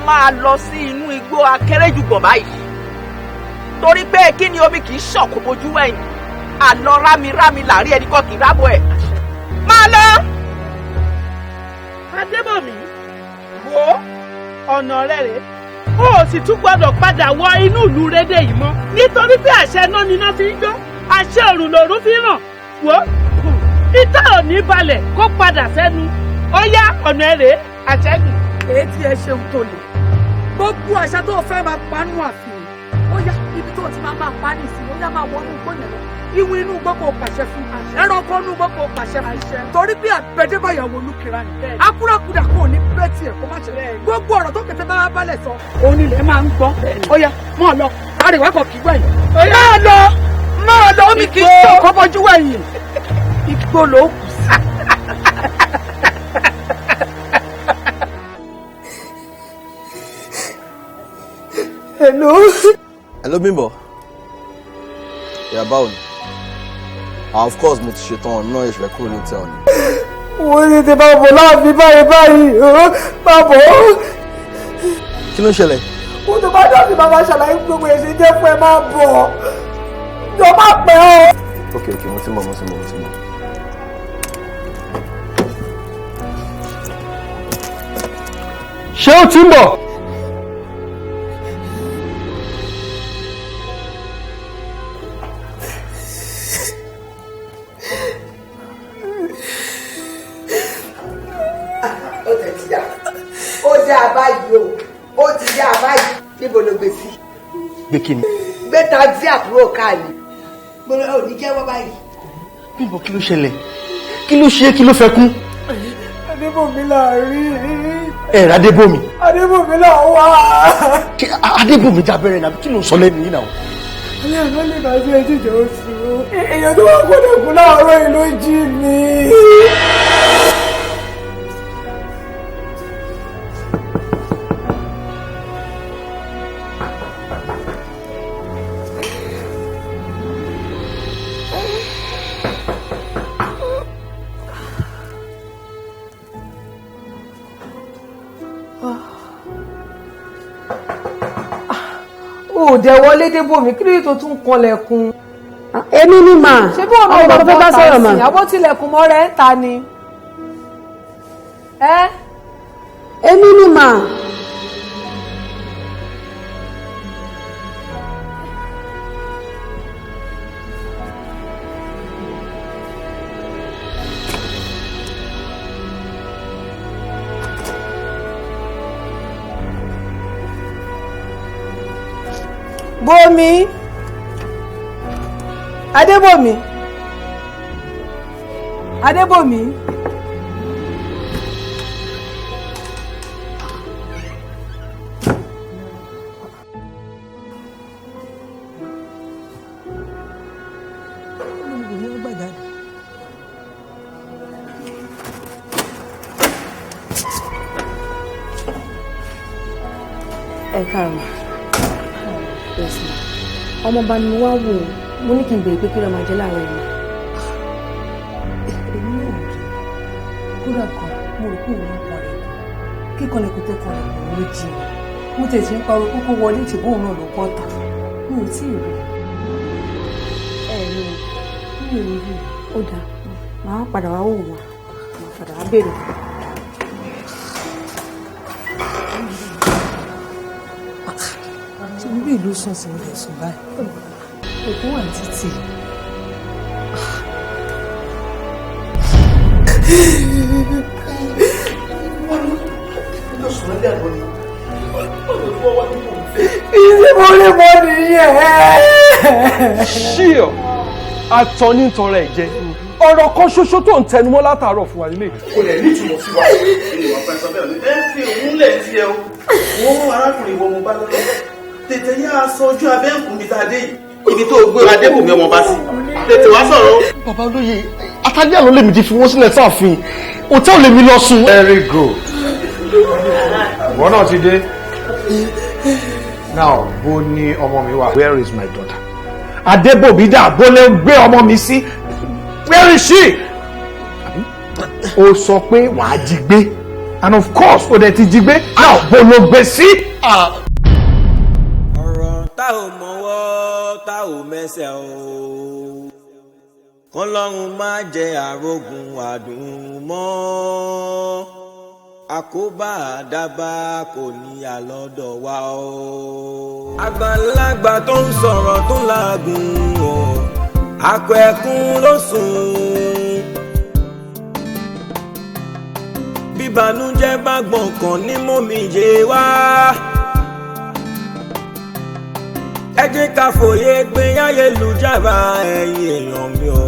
Máa lọ sí inú igbó akérèjùgbọ̀n báyìí, torí pé kí ni omi kì í ṣàn kó bojú wẹ̀yìn, àlọ́ rámirámi làárí ẹnì kan kì í rábọ̀ ẹ̀. Máa lọ. Adébọ̀mí, wo ọ̀nà rẹ̀ rèé, o ò sì tún gbọ́dọ̀ padà wọ inú ìlú rédè yìí mọ́, nítorí pé àṣẹ náà níná fi ń jó, àṣẹ òrùn lòrùn fi ràn. Wo ìtọ́ ò ní balẹ̀ kó padà sẹ́nu, ó yá ọ̀nà ẹ̀ rèé, àṣẹ́gun. Èyí tí ẹ ṣeun tó lè gbogbo àṣà tó fẹ́ máa panú àfihàn, ó yá ibi tó ti máa pa nìsín, ó yá máa wọnú igbó yẹn lọ, ìwé inú igbó kò pàṣẹ fún, ẹranko inú igbó kò pàṣẹ fún, torí bí àbẹ̀dẹ́bàyàwó olùkìrà ni akúrakúdà kò ní bẹ́ẹ̀ tiẹ̀ kó má ṣe gbogbo ọ̀rọ̀ tó kété bá balẹ̀ sọ òun ilẹ̀ máa ń gbọ́. Ó yá máa lọ, àríwá kò kí gbẹ̀yìn, máa lọ, máa lọ, omi kì í tó kọ́ bọ́jú wẹ̀yìn, igbó ló kù sí. Hello. Hello, Bimbo. Yeah, báwo ni? Of course, mo ti ṣetán ọ̀nà ìṣẹ̀lẹ̀ kúrò ní hotel ni. Wọ́n ní ti bá bọ̀ láàfin báyìí báyìí, máa bọ̀. Kí ló ń ṣẹlẹ̀? Mo tó bá dọ̀tí bàbá ṣàlàyé gbogbo èsì jẹ́ fún ẹ, máa bọ̀. Jọ má pẹ́ o. Ok, ok, mo ti mọ̀, mo ti mọ̀, mo ti mọ̀. Ṣé ó ti ń bọ̀? Níbo ló gbé sí? Gbé kí ni? Gbé taxi àkúrò káàlì. Gbọ́dọ̀ ò ní jẹ́wọ́ báyìí. Bímbọ́, kí ló ṣẹlẹ̀? Kí ló ṣe é? Kí ló fẹ́ kún? Adébòmí là rí. Ẹ rà Adébòmí. Adébòmí là wá. Adébòmí jábẹ́rẹ́ nàbí kí ló ń sọ lẹ́nu yìí náà? Ẹlẹ́rìí lè bá sí ẹtí tó sùn. Èèyàn tó wá gbọ́dọ̀ kú láàárọ̀ yìí ló jí mi. Ó dẹ̀ wọlé débòmí, kí ló dé tó tún kanlẹ̀kùn? Èmi ni mà. Ṣé bí wọn ọmọ náà tó fẹ́ bá sọ̀rọ̀ mà. Àbó tilẹ̀kùn mọ́ rẹ̀ ń ta ni. Ẹ́ Èmi ni mà. Bómi, Adébòmí, Adébòmí. Ẹ káàárọ̀ ma. Yes ma. Ọmọọba ni mo wá wò ó, mo ní kí n béèrè pé kí ló máa jẹ láàárọ̀ yìí ma. Èmi náà ò rí. Kódà kan, mo rò pé òun ló kanlẹ̀kùn. Kíkanlẹ̀kùn tẹ kanlẹ̀kùn ló jí mi. Mo tẹ̀ sí ń pariwo kókó wọlé, ìṣègùn òun náà ló bọ́ ta. Mi ò tí ì rí. Ẹ rí o? Mi ò rí. Ó dáa, màá padà wá wò wá, màá padà wá béèrè. Ṣé bíbí ìlú sùn sí ilẹ̀ sùn báyìí? Òkú wà ní títì. Ìṣe mo lè mọ nìyẹn. Ṣíọ atọ́ni ń tọrọ ẹ̀ jẹ, ọ̀rọ̀ kan ṣoṣo tó ń tẹnumọ́ látàárọ̀ fún wa nílé. Kò lè ní ìtumọ̀ sí wa. Ènìyàn fẹ́ sọ bẹ́ẹ̀ ni ẹ fi òun lẹ̀ sí ẹ o. Wọ́n arákùnrin wo mo bá lọ́wọ́. Tètè yá aṣọ ojú abẹ́ ń kùn mi tá a dé yìí. Ibi tó gbé Adébòmí ọmọ bá sí. Tètè wá sọ̀rọ̀. Bàbá olóye, atálẹ́ àná lèmi ti fi wọ́n sílẹ̀ sáàfin, hòtẹ́ẹ̀lì lèmi lọ sùn. Very good. Ìwọ náà ti dé. Now, bó ní ọmọ mi wà? Where is my daughter? Adébòmí dà, bó lè gbé ọmọ mi sí? Where is she? O sọ pé wàá jí gbé, and of course o dẹ̀ ti jí gbé. Now, bó ló gbé sí? Ọ̀rọ̀ tá ò mọwọ́ tá ò mẹsẹ̀ o, kọ́lọ́run má jẹ́ àrògùn àdùn mọ́, àkóbá àdábá kò ní àlọ́dọ̀ wa o. Àgbàlagbà tó ń sọ̀rọ̀ tó ń làágùn o, àpò ẹkún ló sùn. Bíbanújẹ́ bá gbọ̀n kàn ní mọ́mìjé wá. Ẹ jẹ́ ká fòye gbé ayélujára, ẹ̀yin èèyàn mi o.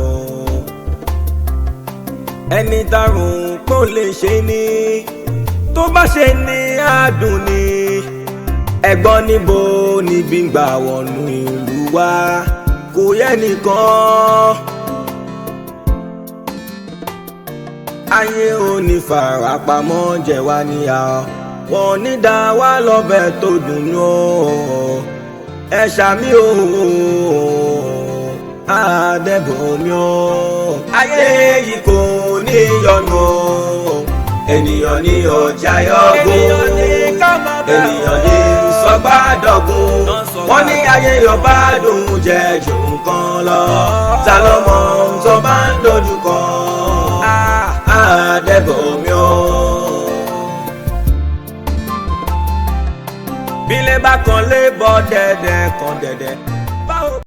Ẹni tarùn kò lè ṣe ni, tó bá ṣe ni àdùn ni. Ẹ̀gbọ́n níbo níbi ń gbà wọnú ìlú wa kò yẹ nìkan. Ayé ò ní farapamọ́ jẹ wá níyà, wọn ní dá wa lọ́bẹ̀ tó dùn ní o. Ẹ ṣàmì o, Adébòmí o. Ayé yìí kò ní yọnu o, ènìyàn ní ọjà yọgún, ènìyàn ní sọgbàdọ̀gún. Wọ́n ní ayé yọba dùn jẹ́ jù nǹkan lọ, ta ló mọ ohun tó bá ń dojú kọ? Adébòmí o. Bílẹ̀ bá kan lé bọ́ dẹ̀dẹ̀ kan dẹ̀dẹ̀.